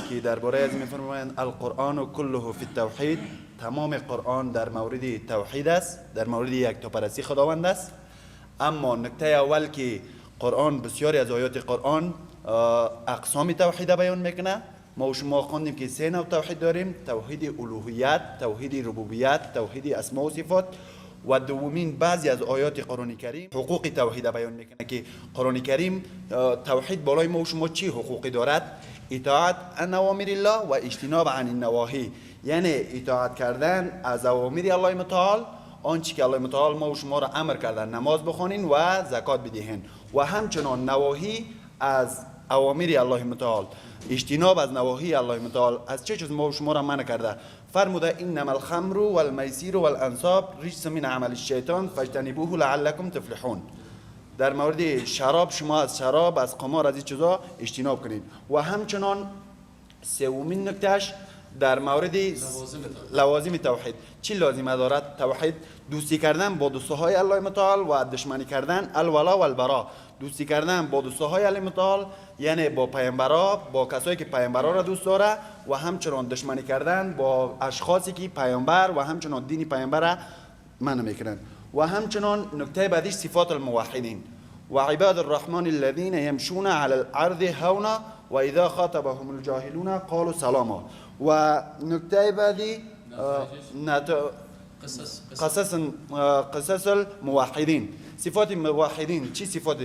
که درباره از می‌فرمایند القرآن كله فی التوحید، تمام قرآن در مورد توحید است، در مورد یکتاپرستی خداوند است. اما نکته اول که قرآن بسیاری از آیات قرآن اقسام توحید بیان میکنه. ما و شما خواندیم که سه نوع توحید داریم: توحید الوهیت، توحید ربوبیت، توحید اسماء و صفات. و دومین بعضی از آیات قرآن کریم حقوق توحید بیان میکنه که قرآن کریم توحید بالای ما و شما چی حقوقی دارد؟ اطاعت عن اوامر الله و اجتناب عن النواهی، یعنی اطاعت کردن از اوامر الله متعال، آنچه که الله متعال ما و شما را امر کردن نماز بخوانین و زکات بدهین، و همچنان نواهی از اوامر الله متعال، اجتناب از نواهی الله متعال. از چه چیز ما و شما را منع کرده؟ فرموده انما الخمر والمیسیر والانصاب رجس من عمل الشیطان فاجتنبوه لعلکم تفلحون. در مورد شراب، شما از شراب، از قمار، از این چیزا اجتناب کنید. و همچنان سومین نکتهش در مورد لوازم توحید، چی لازمه دارد توحید؟ دوستی کردن با دوستهای الله متعال و دشمنی کردن، الولا و البرا. دوستی کردن با دوستهای الله متعال یعنی با پیامبرا، با کسایی که پیامبرا را دوست داره، و همچنان دشمنی کردن با اشخاصی که پیامبر و همچنان دین پیامبر را منع میکنن. و همچنان نکته بعدیش صفات الموحدین، و عباد الرحمن الذين يمشون على الارض هونا و اذا خاطبهم الجاهلون قالوا سلاما. و نکته بعدی قصص الموحدین، صفات الموحدین چی صفات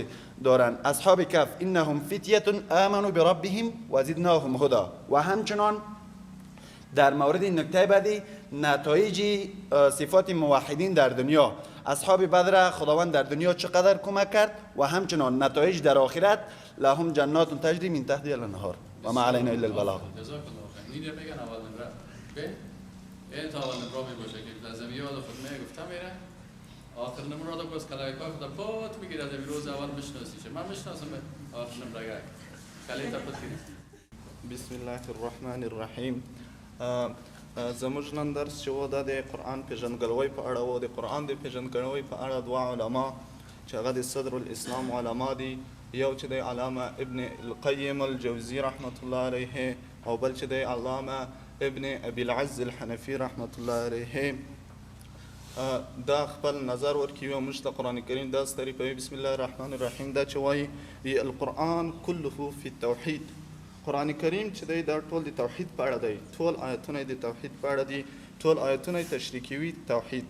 دارن؟ اصحاب کهف انهم فتیه آمنوا بربهم وزدناهم هدی. و همچنان در مورد نکته بعدی نتایج صفات موحدین در دنیا، اصحاب بدر خداوند در دنیا چقدر کمک کرد، و همچنان نتایج در آخرت، لهم جنات تجری من تحتها الانهار و ما علینا الا البلاغ. جزاک الله خیر. اینو میگن اول نمره به این تا اول نمره می باشه که لازم یاد خود می گفتم میره آخر نمره رو باز کلای کار خدا پات میگیره. از روز اول میشناسیشه، من میشناسم آخر نمره کلی تا پات. بسم الله الرحمن الرحیم. زموږ نن درس چې و دا د قرآن پېژندګلوۍ په اړه و. د قرآن د پېژندګلوۍ په اړه دوه علما چې هغه د صدر الاسلام علما دي، یو چې دی علامه ابن القیم الجوزی رحمت الله علیه، او بل چې دی علامه ابن ابي العز الحنفي رحمت الله علیه، دا خپل نظر ورکوي او موږ ته قرآن کریم داسې تعریفوي. بسم الله الرحمن الرحیم. دا چې وایي القرآن كله في التوحید، قرآن کریم چې دی دا ټول د توحید په اړه دی، ټول آیتونه د توحید په اړه دي، ټول آیتونه تشریح کوي توحید.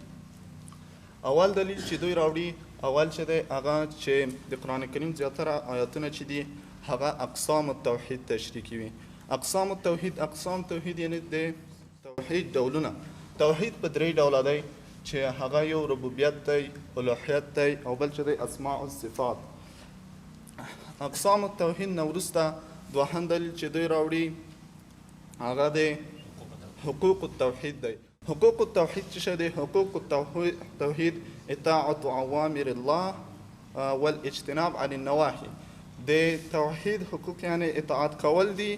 اول دلیل چې دوی راوړي، اول چې دی هغه چې د قرآن کریم زیاتره آیتونه چې دي هغه اقسام التوحید تشریح کوي. اقسام التوحید، اقسام توحید یعنی د توحید ډولونه. توحید په درې ډوله دی چې هغه یو ربوبیت دی، الوهیت دی، او بل چې دی اسماء الصفات. اقسام التوحید نه وروسته دوهم دلیل چې دوی راوړي هغه دی حقوق التوحید دی. حقوق التوحید څه شی دی؟ حقوق التوحید اطاعت اوامر الله والاجتناب عن النواهی. د توحید حقوق یعنی اطاعت کول دي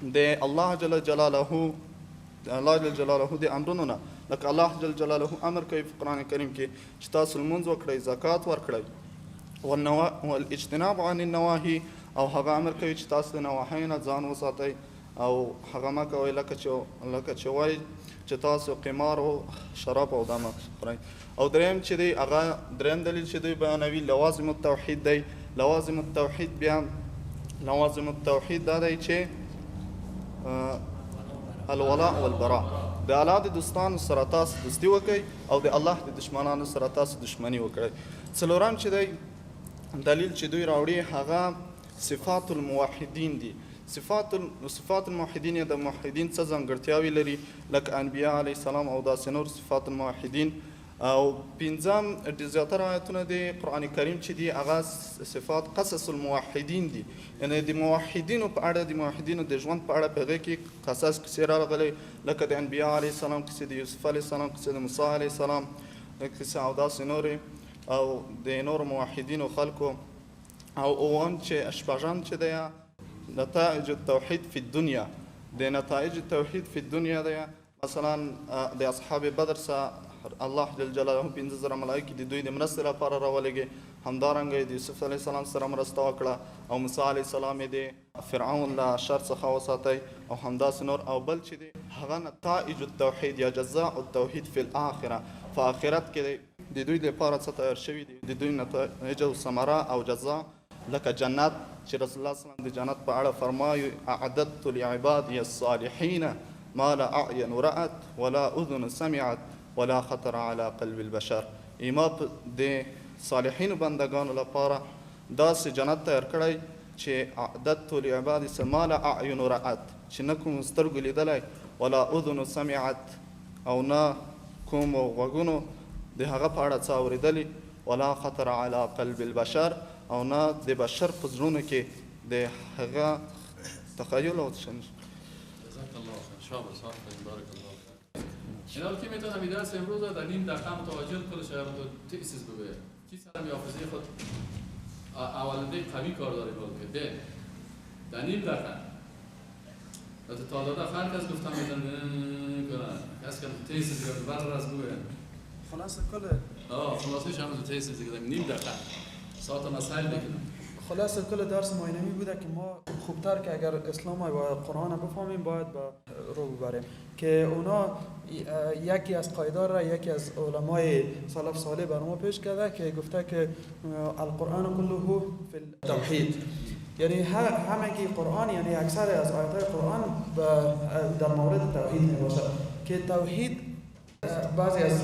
د الله جل جلاله، د الله جل جلاله د امرونو نه، لکه الله جل جلاله امر کوي په قرآن کریم کې چې تاسو لمونځ وکړئ، زکات ورکړئ، والاجتناب عن النواهی، او هغه امر کوي چې تاسو د نواهیو نه ځان وساتئ او هغه مه کوئ لکه چې وایي چې تاسو قمار او شراب او دا مه خورئ. او دریم چې دی هغه دریم دلیل چې دوی بیانوي لوازم التوحید دی. لوازم التوحید بیا لوازم التوحید دا دی چې الولاء والبراء، د الله د دوستانو سره تاسو دوستي وکړئ او د الله د دشمنانو سره تاسو دشمني وکړئ. څلورم چې دی دلیل چې دوی راوړي هغه صفات الموحدین دي. صفات الموحدین یا د موحدین څه ځانګړتیاوې لري لکه انبیا علیه السلام او داسې نور صفات الموحدین. او پنځم زیاتره آیتونه د قرآن کریم چې دي هغه صفات قصص الموحدین دي، یعنی د موحدینو په اړه، د موحدینو د ژوند په اړه په هغې کې قصص کیسې راغلي لکه د انبیا علیه السلام کیسې، د یوسف علیه السلام کیسې، د موسی علیه السلام کیسې او داسې نورې، او د نورو موحدینو خلکو. او اووم چې شپږم چې دی نتایج التوحید فی الدنیا، د نتایج توحید فی الدنیا دی. مثلا د اصحاب بدر سره الله جل جلاله 5000 ملایکې د دوی د مرستې لپاره راولېږي. همدارنګه د یوسف علیه السلام سره مرسته وکړه او موسی علیه السلام یې د فرعون له شر څخه وساتی او همداسې نور. او بل چې دی هغه نتایج التوحید یا جزاء التوحید فی الاخره، په آخرت کې د دوی لپاره څه تیار شوي دي، د دوی نتایج او ثمره او جزا لکه جنت چې رسول الله صلی الله علیه وسلم د جنت په اړه فرمایي اعددت لعبادي الصالحین ما لا اعین رأت ولا اذن سمعت ولا خطر على قلب البشر. ما د صالحینو بندگانو لپاره داسې جنت تیار کړی چې اعددت لعبادي ما لا اعین رأت، چې نه کوم سترګو لیدلی ولا اذن سمعت او نه کوم غوږونو د هغه په اړه څه اورېدلي ولا خطر على قلب البشر او نه د بشر په زړونو کې د هغه تخیل او څه. جزاک الله خیر. شاباش، آفرین، بارک الله فیک. اینا که میتونم این درس امروز در نیم دقیقه متوجه کلش تو تیسیس بگوید کی سرم حافظه خود اولنده قوی کار داره باید ده در نیم دقیقه تا داده هر کس گفتم میتونم کنن کس که تیسیس دیگه بر از بگوید خلاصه کل خلاصه هم تو تیسیس دیگه نیم دقیقه ساعت مسائل بکنم. خلاصه کل درس معینمی بوده که ما خوبتر که اگر اسلام و قرآن بفهمیم باید به رو ببریم که اونا یکی از قایدار را یکی از علمای سلف صالح بر ما پیش کرده که گفته که القرآن کله فی التوحید، یعنی همگی قرآن، یعنی اکثر از آیات قرآن در مورد توحید می باشد که توحید بعضی از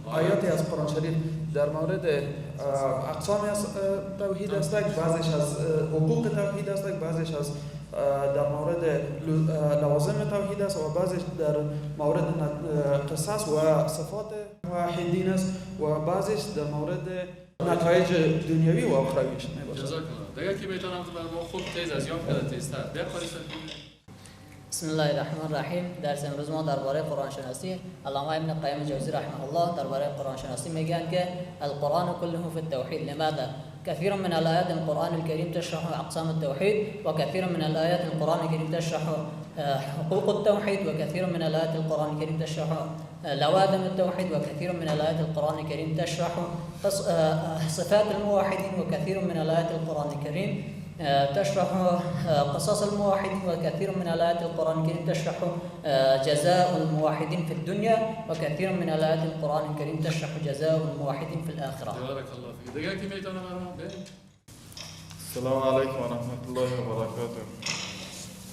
آیات از قرآن شریف در مورد اقسام از توحید است، بعضیش از حقوق توحید است، بعضیش از در مورد لوازم توحید است و بعضیش در مورد قصص و صفات موحدین است و بعضیش در مورد نتایج دنیوی و اخرویش می باشد. جزاک الله. دیگه کی میتونم بر ما خوب تیز از یاد کرده تیزتر بخوری. بسم الله الرحمن الرحیم. درس امروز ما درباره قرآن شناسی علامه ابن قیم جوزی رحمه الله درباره قرآن شناسی میگن که القرآن كله في التوحید. لماذا؟ كثير من الآيات القرآن الكريم تشرح أقسام التوحيد، وكثير من الآيات القرآن الكريم تشرح حقوق التوحيد، وكثير من الآيات القرآن الكريم تشرح لوازم التوحيد، وكثير من الآيات القرآن الكريم تشرح صفات الموحدين، وكثير من الآيات القرآن الكريم تشرح قصص الموحدين، وكثير من الآيات القرآن الكريم تشرح جزاء الموحدين في الدنيا، وكثير من الآيات القرآن الكريم تشرح جزاء الموحدين في الآخرة. بارك الله فيك. دقيقة كم السلام عليكم ورحمة الله وبركاته.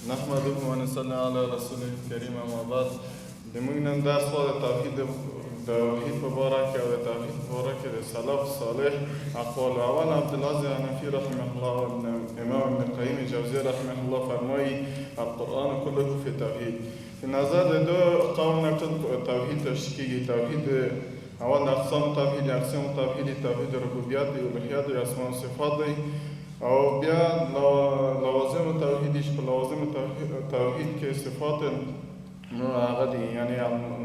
نحمده ونصلي على رسوله الكريم أما بعد. د موږ نن درس خو د توحید په باره کې او د توحید په باره کې د سلف صالح اقوال. اول عبدالعزیز حنفي رحمه الله و امام ابن قیم جوزی رحمه الله فرمایي القرآن كله في التوحید. د نظر د دو قول نه ټول توحید تشریح کېږي. توحید اول اقسام توحید، اقسام توحید توحید ربوبیت دی، الوهیت دی، اسماء و صفات دی، او بیا لوازم توحید. په لوازم توحید کې صفات نو هغه دي، یعنی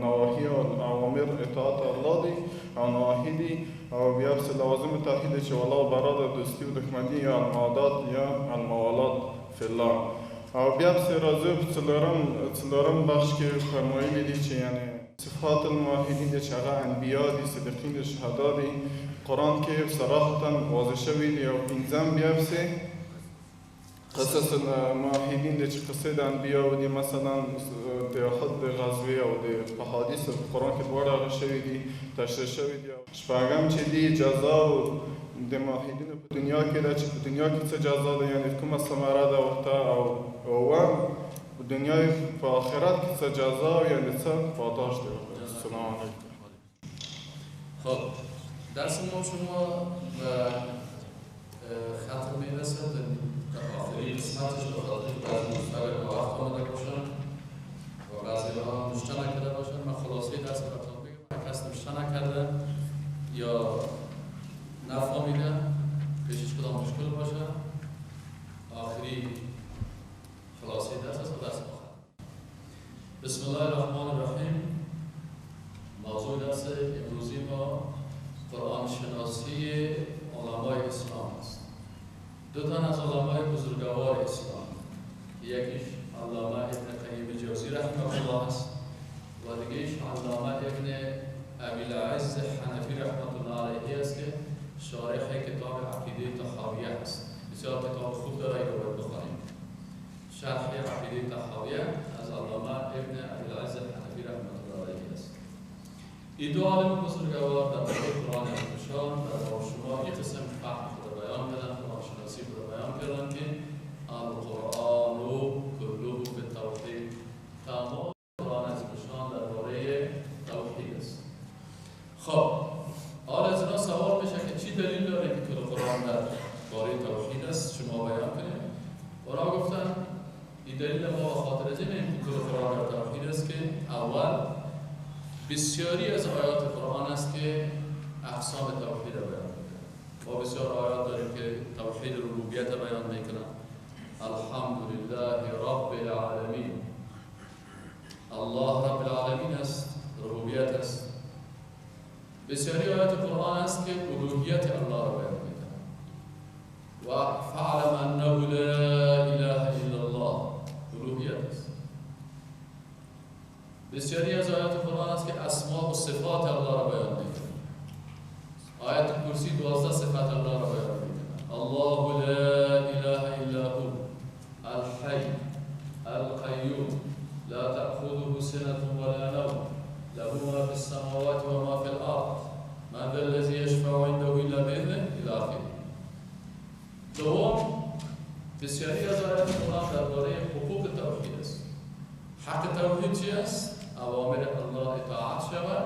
نواهی او اوامر اطاعت الله دی او نواهی دي، او بیا پسې لوازم توحید چې ولا برا د دوستي او دښمني یا المعادات یا الموالات فی الله. او بیا پسې راځو په څلورم بخش کې فرمایلي دي چې یعنی صفات الموحدین دي چې هغه انبیا دي، صدیقین دي، شهدا دي، قرآن کې صراحتا واضح شوي دي. او پنځم بیا پسې قصص الموحدین دي چې قصې د انبیاو دي، مثلا د احد د غزوې او د احادیث په قرآن کې دواړه هغه شوي دي، تشریح شوي دي. شپږم چې دي جزا د موحدینو په دنیا کې ده چې په دنیا کې څه جزا ده، یعنې کومه ثمره ده ورته، او اووم په دنیا په آخرت کې څه جزا او یعنې څه پاداش دی ورته. السلام علیکم. خب درس ما شما به ختم میرسد. آخری قسمتش به خاطر بعضی مستقل به وقت آمده باشن و بعضی ها نوشته نکرده باشن. من خلاصه درس براتون بگم. کس نوشته نکرده یا نفهمیده پیشش کدام مشکل باشه، آخری خلاصه درس است و درس آخر. بسم الله الرحمن الرحیم. موضوع درس امروزی ما قرآن شناسی علمای اسلام است. دو تن از علمای بزرگوار اسلام، یکیش علامه ابن قیم جوزی رحمه الله است و دیگهش علامه ابن ابی العز حنفی رحمت الله علیه است که شارح کتاب عقیده طحاویه است. بسیار کتاب خوب داره، اینو باید بخوانیم. شرح عقیده طحاویه از علامه ابن ابی العز حنفی رحمت الله علیه است. این دو عالم بزرگوار در باره قرآن عظیم‌الشان در با شما یک قسم فهم خود بیان کردن، قرآن شناسی خود بیان کردن که القرآن کله فی التوحید، تمام قرآن عظیم‌الشان درباره توحید است. خب حالا از اینا سوال میشه که چی دلیل داره که کل قرآن در باره توحید است، شما بیان کنید. اونا گفتن این دلیل ما به خاطر از اینه که کل قرآن در توحید است که اول بسیاری از آیات قرآن است که اقسام توحید را بیان میکنه. ما بسیار آیات داریم که توحید ربوبیت را بیان میکنه. الحمدلله رب العالمین، الله رب العالمین است، ربوبیت است. بسیاری آیات قرآن است که الوهیت الله را بیان میکنه. و فعلم انه لا اله الا الله، الوهیت است. بسیاری از آیات قرآن است که اسماء و صفات الله را بیان میکنه. آیت کرسی 12 صفت الله را بیان میکنه. الله لا اله الا هو الحی القیوم لا تأخذه سنة ولا نوم له ما في السماوات وما في الارض من ذا الذي يشفع عنده الا باذنه الى آخره. دوم، بسیاری از آیات قرآن درباره حقوق توحید است. حق توحید چی است؟ اوامر الله اطاعت شود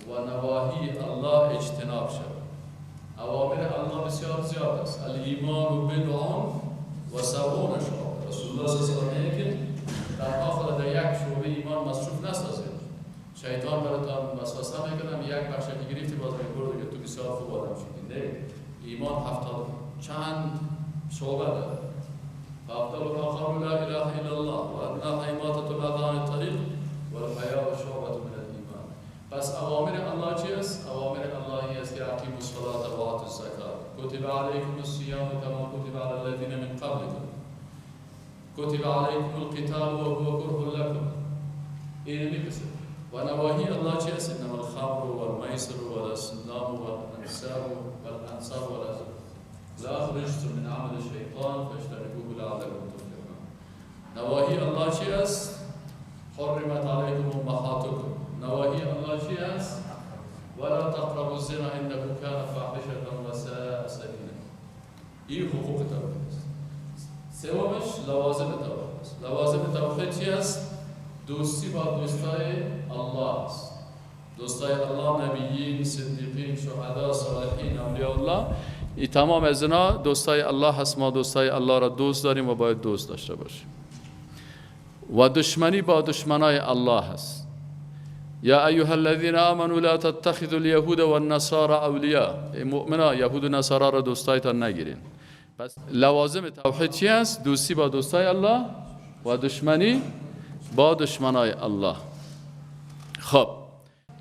و نواهی الله اجتناب شود. اوامر الله بسیار زیاد است. الایمان بضع و سبعون شعبه. رسول الله صلی الله علیه و آله که در آخر در یک شعبه ایمان مصروف نسازید. شیطان براتان وسوسه میکنه، یک بخش که گرفتی باز میگه که تو بسیار خوب آدم شدی. نه، ایمان 70 چند شعبه داره. فافضل ما قالوا لا اله الا الله وادناها اماطة الاذى عن الطريق والحياء شعبة من الايمان. پس اوامر الله چی است؟ اوامر الله این است که اقیموا الصلاة و آتوا الزکات، کتب علیکم الصیام کما کتب علی الذین من قبلکم، کتب علیکم القتال وهو کره لکم. این میگه. و نواهی الله چی است؟ انما الخمر والمیسر والازلام والانصاب والازلام لا رجس من عمل الشیطان فاجتنبوه لعلکم تفلحون. نواهی الله چی است؟ حرمت علیکم امهاتکم. نواهی الله چی است؟ ولا تقربوا الزنا انه کان فاحشة وساء سبیلا. این حقوق توحید است. سومش لوازم توحید است. لوازم توحید چی است؟ دوستی با دوستای الله است. دوستای الله نبیین، صدیقین، شهدا، صالحین، اولیاء الله، این تمام از اینا دوستای الله هست. ما دوستای الله را دوست داریم و باید دوست داشته باشیم. و دشمنی با دشمنای الله هست. یا ایها الذین آمنوا لا تتخذوا اليهود والنصارى اولیاء. ای مؤمنا، یهود و نصارا را دوستایتان نگیرین. پس لوازم توحید چی است؟ دوستی با دوستای الله و دشمنی با دشمنای الله. خب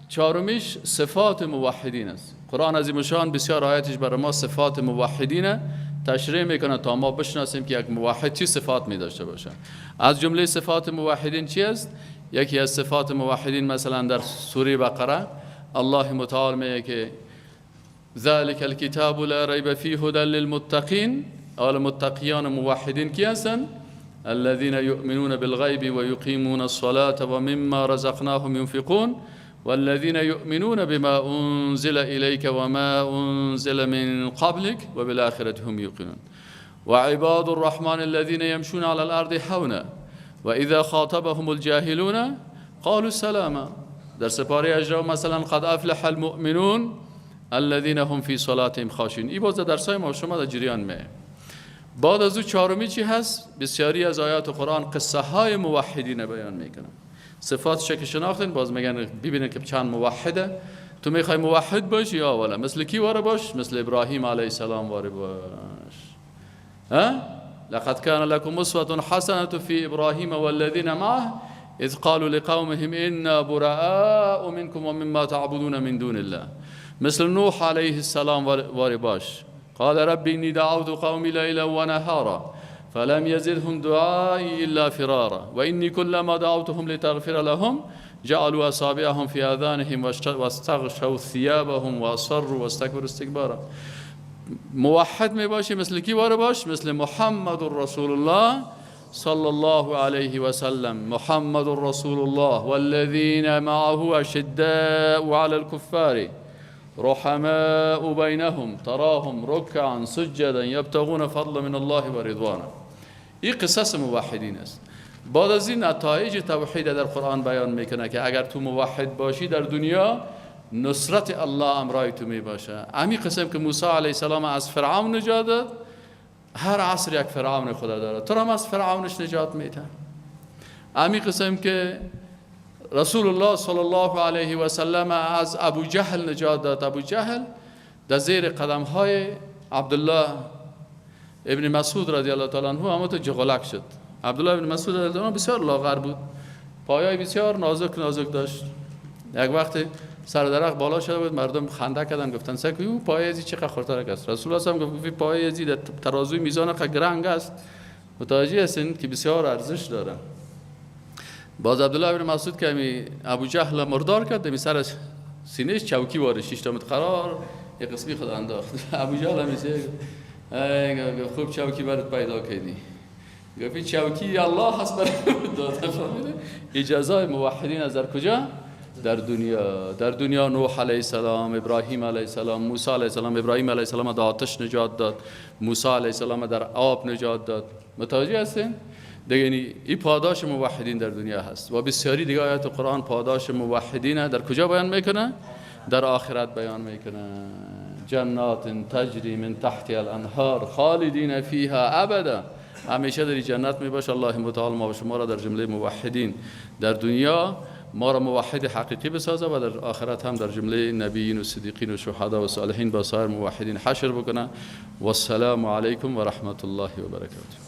چهارمیش صفات موحدین است. قرآن عظیم الشان بسیار آیاتش برای ما صفات موحدین تشریح میکنه تا ما بشناسیم که یک موحد چی صفات می داشته باشه. از جمله صفات موحدین چی است؟ یکی از صفات موحدین مثلا در سوره بقره الله متعال میگه که ذلك الكتاب لا ریب فیه هدى للمتقین. اول متقیان موحدین کی هستند؟ الذين يؤمنون بالغيب ويقيمون الصلاة ومما رزقناهم ينفقون والذين يؤمنون بما أنزل إليك وما أنزل من قبلك وبالآخرة هم يوقنون وعباد الرحمن الذين يمشون على الأرض هونا وإذا خاطبهم الجاهلون قالوا سلاما. در سپاره اجرا مثلا قد أفلح المؤمنون الذين هم في صلاتهم خاشعون. این باز درسای ما شما در جریان میه. بعد از او چهارمی چی هست؟ بسیاری از آیات قرآن قصه های موحدین بیان میکنه. صفاتش که شناختین باز میگن ببینن که چند موحده. تو میخوای موحد باشی یا ولا مثل کی واره باش؟ مثل ابراهیم علیه السلام واره باش. ها؟ لقد كان لكم اسوة حسنة في ابراهيم والذين معه اذ قالوا لقومهم انا براء منكم ومما تعبدون من دون الله. مثل نوح علیه السلام واره باش. قال رب إني دعوت قومي ليلا ونهارا فلم يزدهم دعائي إلا فرارا وإني كلما دعوتهم لتغفر لهم جعلوا أصابعهم في آذانهم واستغشوا ثيابهم وأصروا واستكبروا استكبارا. موحد می باشی مثل کی واره باش؟ مثل محمد رسول الله صلى الله عليه وسلم. محمد رسول الله والذين معه أشداء على الكفار رحماء بينهم تراهم ركعا سجدا يبتغون فضلا من الله ورضوانا. این قصص موحدین است. بعد از این نتایج توحید در قرآن بیان میکنه که اگر تو موحد باشی در دنیا نصرت الله امرای تو می باشه. امی قسم که موسی علیه السلام از فرعون نجات داد، هر عصر یک فرعون خدا داره، تو هم از فرعونش نجات میده. امی قسم که رسول الله صلی الله علیه و سلم از ابو جهل نجات داد. ابو جهل در زیر قدم های عبدالله ابن مسعود رضی الله تعالی عنه هم تو جغلک شد. عبدالله ابن مسعود رضی الله عنه بسیار لاغر بود، پایای بسیار نازک نازک داشت. یک وقت سر درخت بالا شده بود، مردم خنده کردن، گفتن سکوی او پای ازی چقدر خردترک است. رسول الله هم گفت پای ازی در ترازوی میزان قد گرنگ است. متوجه هستین که بسیار ارزش داره. باز عبدالله ابن مسعود که می ابو جهل مردار کرد، می سرش سینهش چوکی وارد شش تا قرار یک قسمی خود انداخت. ابو جهل همیشه خوب چوکی برات پیدا کردی، گفت چوکی الله هست برات داد. فهمیدی؟ اجازه موحدین از در کجا؟ در دنیا. در دنیا نوح علیه السلام، ابراهیم علیه السلام، موسی علیه السلام. ابراهیم علیه السلام در آتش نجات داد، موسی علیه السلام در آب نجات داد. متوجه هستین؟ دیگه یعنی این پاداش موحدین در دنیا هست و بسیاری دیگه آیات قرآن پاداش موحدین در کجا بیان میکنه؟ در آخرت بیان میکنه. جنات تجری من تحت الانهار خالدین فیها ابدا. همیشه در جنت می باشه. الله متعال ما و شما را در جمله موحدین در دنیا ما را موحد حقیقی بسازه و در آخرت هم در جمله نبیین و صدیقین و شهدا و صالحین با سایر موحدین حشر بکنه. والسلام علیکم و رحمت الله و برکاته.